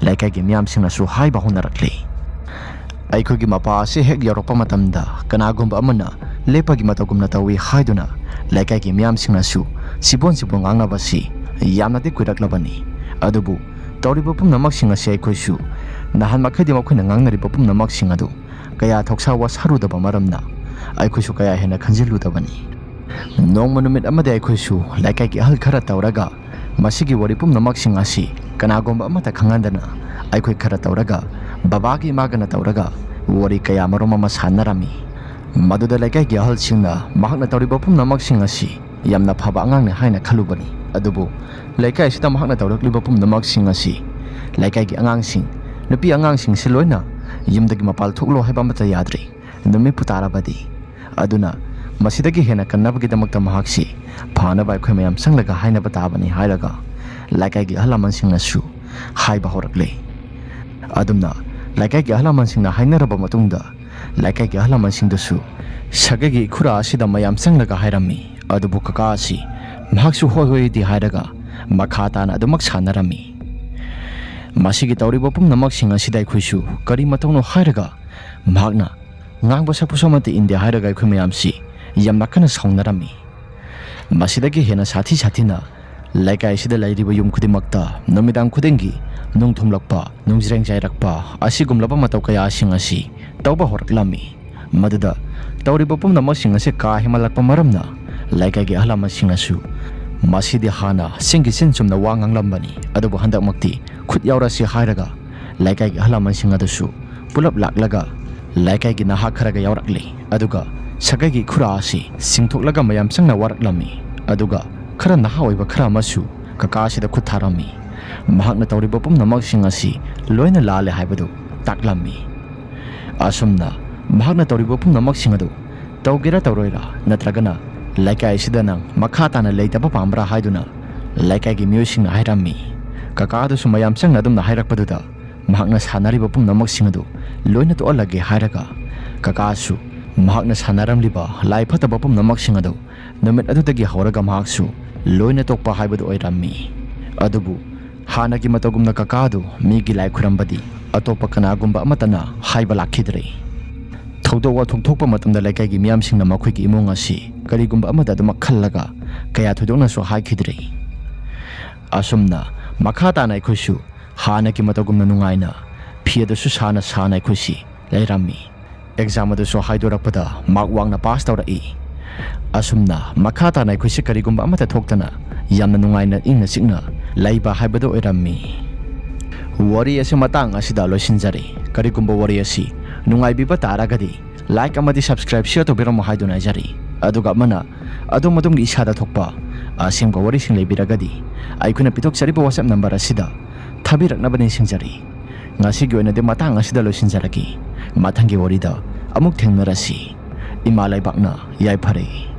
ꯂꯩꯀꯥꯏꯒꯤ ꯃꯤꯌꯥꯝꯁꯤꯡꯅꯁꯨ ꯍꯥꯏꯕ ꯍꯧꯅꯔꯛꯂꯤ꯫ ꯑꯩꯈꯣꯏꯒꯤ ꯃꯄꯥ ꯑꯁꯤ ꯍꯦꯛ ꯌꯧꯔꯛꯄ ꯃꯇꯝꯗ ꯀꯅꯥꯒꯨꯝꯕ ꯑꯃꯅ ꯂꯦꯞꯄꯒꯤ ꯃꯇꯧꯒꯨꯝꯅ ꯇꯧꯏ ꯍꯥꯏꯗꯨꯅ ꯂꯩꯀꯥꯏꯒꯤ ꯃꯤꯌꯥꯝꯁꯤꯡꯅꯁꯨ ꯆꯤꯕꯣꯟ ꯆꯤꯕꯣꯟ ꯉꯥꯡꯅꯕꯁꯤ ꯌꯥꯝꯅꯗꯤ ꯀꯨꯏꯔꯛꯂꯕꯅꯤ꯫ ꯑꯗꯨꯕꯨ ꯇꯧꯔꯤꯕ ꯄꯨꯝꯅꯃꯛꯁꯤꯡ ꯑꯁꯤ ꯑꯩꯈꯣꯏꯁꯨ ꯅꯍꯥꯟ ꯃꯈꯩꯗꯤ ꯃꯈꯣꯏꯅ ꯉꯥꯡꯅꯔꯤꯕ ꯄꯨꯝꯅꯃꯛꯁꯤꯡ ꯑꯗꯨ ꯀꯌꯥ ꯊꯧꯁꯥ ꯋꯥꯁꯥꯔꯨꯗꯕ ꯃꯔꯝꯅ ꯑꯩꯈꯣꯏꯁꯨ ꯀꯌꯥ ꯍꯦꯟꯅ ꯈꯟꯖꯤꯜꯂꯨꯗꯕꯅꯤ꯫ ꯅꯣꯡꯃ ꯅꯨꯃꯤꯠ ꯑꯃꯗꯤ ꯑꯩꯈꯣꯏꯁꯨ ꯂꯩꯀꯥꯏꯒꯤ ꯑꯍꯜ ꯈꯔ ꯇꯧꯔꯒ ꯃꯁꯤꯒꯤ ꯋꯥꯔꯤ ꯄꯨꯝꯅꯃꯛꯁꯤꯡ ꯑꯁꯤ ꯀꯅꯥꯒꯨꯝꯕ ꯑꯃꯠꯇ ꯈꯪꯍꯟꯗꯅ ꯑꯩꯈꯣꯏ ꯈꯔ ꯇꯧꯔꯒ ꯕꯕꯥꯒ ꯏꯃꯥꯒꯅ ꯇꯧꯔꯒ ꯋꯥꯔꯤ ꯀꯌꯥ ꯃꯔꯨꯝ ꯑꯃ ꯁꯥꯟꯅꯔꯝꯃꯤ꯫ ꯃꯗꯨꯗ ꯂꯩꯀꯥꯏꯒꯤ ꯑꯍꯜꯁꯤꯡꯅ ꯃꯍꯥꯛꯅ ꯇꯧꯔꯤꯕ ꯄꯨꯝꯅꯃꯛꯁꯤꯡ ꯑꯁꯤ ꯌꯥꯝꯅ ꯐꯕ ꯑꯉꯥꯡꯅꯤ ꯍꯥꯏꯅ ꯈꯜꯂꯨꯕꯅꯤ꯫ ꯑꯗꯨꯕꯨ ꯂꯩꯀꯥꯏ ꯑꯁꯤꯗ ꯃꯍꯥꯛꯅ ꯇꯧꯔꯛꯂꯤꯕ ꯄꯨꯝꯅꯃꯛꯁꯤꯡ ꯑꯁꯤ ꯂꯩꯀꯥꯏꯒꯤ ꯑꯉꯥꯡꯁꯤꯡ, ꯅꯨꯄꯤ ꯑꯉꯥꯡꯁꯤꯡꯁꯤ ꯂꯣꯏꯅ ꯌꯨꯝꯗꯒꯤ ꯃꯄꯥꯜ ꯊꯣꯛꯂꯣ ꯍꯥꯏꯕ ꯑꯃꯠꯇ ꯌꯥꯗ꯭ꯔꯦ꯫ ꯅꯨꯃꯤꯠꯄꯨ ꯇꯥꯔꯕꯗꯤ꯫ ꯑꯗꯨꯅ ꯃꯁꯤꯗꯒꯤ ꯍꯦꯟꯅ ꯀꯟꯅꯕꯒꯤꯗꯃꯛꯇ ꯃꯍꯥꯛꯁꯤ ꯐꯅꯕ ꯑꯩꯈꯣꯏ ꯃꯌꯥꯝ ꯆꯪꯂꯒ ꯍꯥꯏꯅꯕ ꯇꯥꯕꯅꯤ ꯍꯥꯏꯔꯒ ꯂꯩꯀꯥꯏꯒꯤ ꯑꯍꯜ ꯂꯃꯟꯁꯤꯡꯅꯁꯨ ꯍꯥꯏꯕ ꯍꯧꯔꯛꯂꯦ꯫ ꯑꯗꯨꯝꯅ ꯂꯩꯀꯥꯏꯒꯤ ꯑꯍꯜ ꯂꯃꯟꯁꯤꯡꯅ ꯍꯥꯏꯅꯔꯕ ꯃꯇꯨꯡꯗ ꯂꯩꯀꯥꯏꯒꯤ ꯑꯍꯜ ꯂꯃꯟꯁꯤꯡꯗꯁꯨ ꯁꯥꯒꯩꯒꯤ ꯏꯈꯨꯔꯥ ꯑꯁꯤꯗ ꯃꯌꯥꯝ ꯆꯪꯂꯒ ꯍꯥꯏꯔꯝꯃꯤ꯫ ꯑꯗꯨꯕꯨ ꯀꯀꯥ ꯑꯁꯤ ꯃꯍꯥꯛꯁꯨ ꯍꯣꯏ ꯍꯣꯏꯗꯤ ꯍꯥꯏꯔꯒ ꯃꯈꯥ ꯇꯥꯅ ꯑꯗꯨꯃꯛ ꯁꯥꯟꯅꯔꯝꯃꯤ꯫ ꯃꯁꯤꯒꯤ ꯇꯧꯔꯤꯕ ꯄꯨꯝꯅꯃꯛꯁꯤꯡ ꯑꯁꯤꯗ ꯑꯩꯈꯣꯏꯁꯨ ꯀꯔꯤ ꯃꯇꯧꯅꯣ ꯍꯥꯏꯔꯒ ꯃꯍꯥꯛꯅ ꯉꯥꯡꯕ ꯁꯛꯄꯁꯨ ꯑꯃꯠꯇ ꯏꯟꯗꯦ ꯍꯥꯏꯔꯒ ꯑꯩꯈꯣꯏ ꯃꯌꯥꯝꯁꯤ ꯌꯥꯝꯅ ꯀꯟꯅ ꯁꯥꯎꯅꯔꯝꯃꯤ꯫ ꯃꯁꯤꯗꯒꯤ ꯍꯦꯟꯅ ꯁꯥꯊꯤ ꯁꯥꯊꯤꯅ ꯂꯩꯀꯥꯏ ꯑꯁꯤꯗ ꯂꯩꯔꯤꯕ ꯌꯨꯝ ꯈꯨꯗꯤꯡꯃꯛꯇ ꯅꯨꯃꯤꯗꯥꯡ ꯈꯨꯗꯤꯡꯒꯤ ꯅꯨꯡ ꯊꯨꯝꯂꯛꯄ, ꯅꯨꯡꯖ꯭ꯔꯦꯡ ꯆꯥꯏꯔꯛꯄ ꯑꯁꯤꯒꯨꯝꯂꯕ ꯃꯇꯧ ꯀꯌꯥꯁꯤꯡ ꯑꯁꯤ ꯇꯧꯕ ꯍꯧꯔꯛꯂꯝꯃꯤ꯫ ꯃꯗꯨꯗ ꯇꯧꯔꯤꯕ ꯄꯨꯝꯅꯃꯛꯁꯤꯡ ꯑꯁꯤ ꯀꯥ ꯍꯦꯟꯃꯜꯂꯛꯄ ꯃꯔꯝꯅ ꯂꯩꯀꯥꯏꯒꯤ ꯑꯍꯜ ꯂꯃꯟꯁꯤꯡꯅꯁꯨ ꯃꯁꯤꯗꯤ ꯍꯥꯟꯅ ꯆꯤꯟꯒꯤ ꯆꯤꯟ ꯆꯨꯝꯅ ꯋꯥ ꯉꯥꯡꯂꯝꯕꯅꯤ, ꯑꯗꯨꯕꯨ ꯍꯟꯗꯛꯃꯛꯇꯤ ꯈꯨꯠ ꯌꯥꯎꯔꯁꯤ ꯍꯥꯏꯔꯒ ꯂꯩꯀꯥꯏꯒꯤ ꯑꯍꯜ ꯂꯃꯟꯁꯤꯡ ꯑꯗꯨꯁꯨ ꯄꯨꯂꯞ ꯂꯥꯛꯂꯒ ꯂꯩꯀꯥꯏꯒꯤ ꯅꯍꯥ ꯈꯔꯒ ꯌꯥꯎꯔꯛꯂꯤ꯫ ꯑꯗꯨꯒ ꯁꯥꯒꯩꯒꯤ ꯈꯨꯔꯥ ꯑꯁꯤ ꯆꯤꯡꯊꯣꯛꯂꯒ ꯃꯌꯥꯝ ꯆꯪꯅ ꯋꯥꯔꯛꯂꯝꯃꯤ꯫ ꯑꯗꯨꯒ ꯈꯔ ꯅꯍꯥ ꯑꯣꯏꯕ ꯈꯔ ꯑꯃꯁꯨ ꯀꯀꯥ ꯑꯁꯤꯗ ꯈꯨꯠ ꯊꯥꯔꯝꯃꯤ꯫ ꯃꯍꯥꯛꯅ ꯇꯧꯔꯤꯕ ꯄꯨꯝꯅꯃꯛꯁꯤꯡ ꯑꯁꯤ ꯂꯣꯏꯅ ꯂꯥꯜꯂꯦ ꯍꯥꯏꯕꯗꯨ ꯇꯥꯛꯂꯝꯃꯤ꯫ ꯑꯁꯨꯝꯅ ꯃꯍꯥꯛꯅ ꯇꯧꯔꯤꯕ ꯄꯨꯝꯅꯃꯛꯁꯤꯡ ꯑꯗꯨ ꯇꯧꯒꯦꯔꯥ ꯇꯧꯔꯣꯏꯔꯥ, ꯅꯠꯇ꯭ꯔꯒꯅ ꯂꯩꯀꯥꯏ ꯑꯁꯤꯗ ꯅꯪ ꯃꯈꯥ ꯇꯥꯅ ꯂꯩꯇꯕ ꯄꯥꯝꯕ꯭ꯔꯥ ꯍꯥꯏꯗꯨꯅ ꯂꯩꯀꯥꯏꯒꯤ ꯃꯤꯑꯣꯏꯁꯤꯡꯅ ꯍꯥꯏꯔꯝꯃꯤ꯫ ꯀꯀꯥ ꯑꯗꯨꯁꯨ ꯃꯌꯥꯝ ꯆꯪꯅ ꯑꯗꯨꯝꯅ ꯍꯥꯏꯔꯛꯄꯗꯨꯗ ꯃꯍꯥꯛꯅ ꯁꯥꯟꯅꯔꯤꯕ ꯄꯨꯝꯅꯃꯛꯁꯤꯡ ꯑꯗꯨ ꯂꯣꯏꯅ ꯇꯣꯛꯍꯜꯂꯒꯦ ꯍꯥꯏꯔꯒ ꯀꯀꯥꯁꯨ ꯃꯍꯥꯛꯅ ꯁꯥꯟꯅꯔꯝꯂꯤꯕ ꯂꯥꯏ ꯐꯠꯇꯕ ꯄꯨꯝꯅꯃꯛꯁꯤꯡ ꯑꯗꯨ ꯅꯨꯃꯤꯠ ꯑꯗꯨꯗꯒꯤ ꯍꯧꯔꯒ ꯃꯍꯥꯛꯁꯨ ꯂꯣꯏꯅ ꯇꯣꯛꯄ ꯍꯥꯏꯕꯗꯨ ꯑꯣꯏꯔꯝꯃꯤ꯫ ꯑꯗꯨꯕꯨ ꯍꯥꯟꯅꯒꯤ ꯃꯇꯧꯒꯨꯝꯅ ꯀꯀꯥ ꯑꯗꯨ ꯃꯤꯒꯤ ꯂꯥꯏ ꯈꯨꯔꯝꯕꯗꯤ ꯑꯇꯣꯞꯄ ꯀꯅꯥꯒꯨꯝꯕ ꯑꯃꯠꯇꯅ ꯍꯥꯏꯕ ꯂꯥꯛꯈꯤꯗ꯭ꯔꯦ꯫ ꯊꯧꯗꯣꯛ ꯋꯥꯊꯣꯛ ꯊꯣꯛꯄ ꯃꯇꯝꯗ ꯂꯩꯀꯥꯏꯒꯤ ꯃꯤꯌꯥꯝꯁꯤꯡꯅ ꯃꯈꯣꯏꯒꯤ ꯏꯃꯨꯡ ꯑꯁꯤ ꯀꯔꯤꯒꯨꯝꯕ ꯑꯃꯗ ꯑꯗꯨꯃꯛ ꯈꯜꯂꯒ ꯀꯌꯥ ꯊꯣꯏꯗꯣꯛꯅꯁꯨ ꯍꯥꯏꯈꯤꯗ꯭ꯔꯦ꯫ ꯑꯁꯨꯝꯅ ꯃꯈꯥ ꯇꯥꯅ ꯑꯩꯈꯣꯏꯁꯨ ꯍꯥꯟꯅꯒꯤ ꯃꯇꯧꯒꯨꯝꯅ ꯅꯨꯡꯉꯥꯏꯅ ꯐꯤ ꯑꯗꯨꯁꯨ ꯁꯥꯅ ꯁꯥꯅ ꯑꯩꯈꯣꯏꯁꯤ ꯂꯩꯔꯝꯃꯤ꯫ ꯑꯦꯛꯖꯥꯝ ꯑꯗꯨꯁꯨ ꯍꯥꯏꯗꯣꯔꯛꯄꯗ ꯃꯥꯔꯛ ꯋꯥꯡꯅ ꯄꯥꯁ ꯇꯧꯔꯛꯏ꯫ ꯑꯁꯨꯝꯅ ꯃꯈꯥ ꯇꯥꯅ ꯑꯩꯈꯣꯏꯁꯦ ꯀꯔꯤꯒꯨꯝꯕ ꯑꯃꯠꯇ ꯊꯣꯛꯇꯅ ꯌꯥꯝꯅ ꯅꯨꯡꯉꯥꯏꯅ ꯏꯪꯅ ꯆꯤꯛꯅ ꯂꯩꯕ ꯍꯥꯏꯕꯗꯨ ꯑꯣꯏꯔꯝꯃꯤ꯫ ꯋꯥꯔꯤ ꯑꯁꯤ ꯃꯇꯥꯡ ꯑꯁꯤꯗ ꯂꯣꯏꯁꯤꯟꯖꯔꯦ꯫ ꯀꯔꯤꯒꯨꯝꯕ ꯋꯥꯔꯤ ꯑꯁꯤ ꯅꯨꯡꯉꯥꯏꯕꯤꯕ ꯇꯥꯔꯒꯗꯤ like ꯑꯃꯗꯤ subscribe, share ꯇꯧꯕꯤꯔꯝꯃꯣ ꯍꯥꯏꯗꯨꯅ ꯍꯥꯏꯖꯔꯤ꯫ ꯑꯗꯨꯒ ꯑꯃꯅ ꯑꯗꯣꯝ ꯑꯗꯣꯝꯒꯤ ꯏꯁꯥꯗ ꯊꯣꯛꯄ ꯑꯁꯦꯡꯕ ꯋꯥꯔꯤꯁꯤꯡ ꯂꯩꯕꯤꯔꯒꯗꯤ ꯑꯩꯈꯣꯏꯅ ꯄꯤꯊꯣꯛꯆꯔꯤꯕ WhatsApp number ꯑꯁꯤꯗ ꯊꯥꯕꯤꯔꯛꯅꯕ ꯅꯤꯡꯁꯤꯡꯖꯔꯤ꯫ ꯉꯁꯤꯒꯤ ꯑꯣꯏꯅꯗꯤ ꯃꯇꯥꯡ ꯑꯁꯤꯗ ꯂꯣꯏꯁꯤꯟꯖꯔꯒꯦ꯫ ꯃꯊꯪꯒꯤ ꯋꯥꯔꯤꯗ ꯑꯃꯨꯛ ꯊꯦꯡꯅꯔꯁꯤ꯫ ꯏꯃꯥ ꯂꯩꯕꯥꯛꯅ ꯌꯥꯏꯐꯔꯦ꯫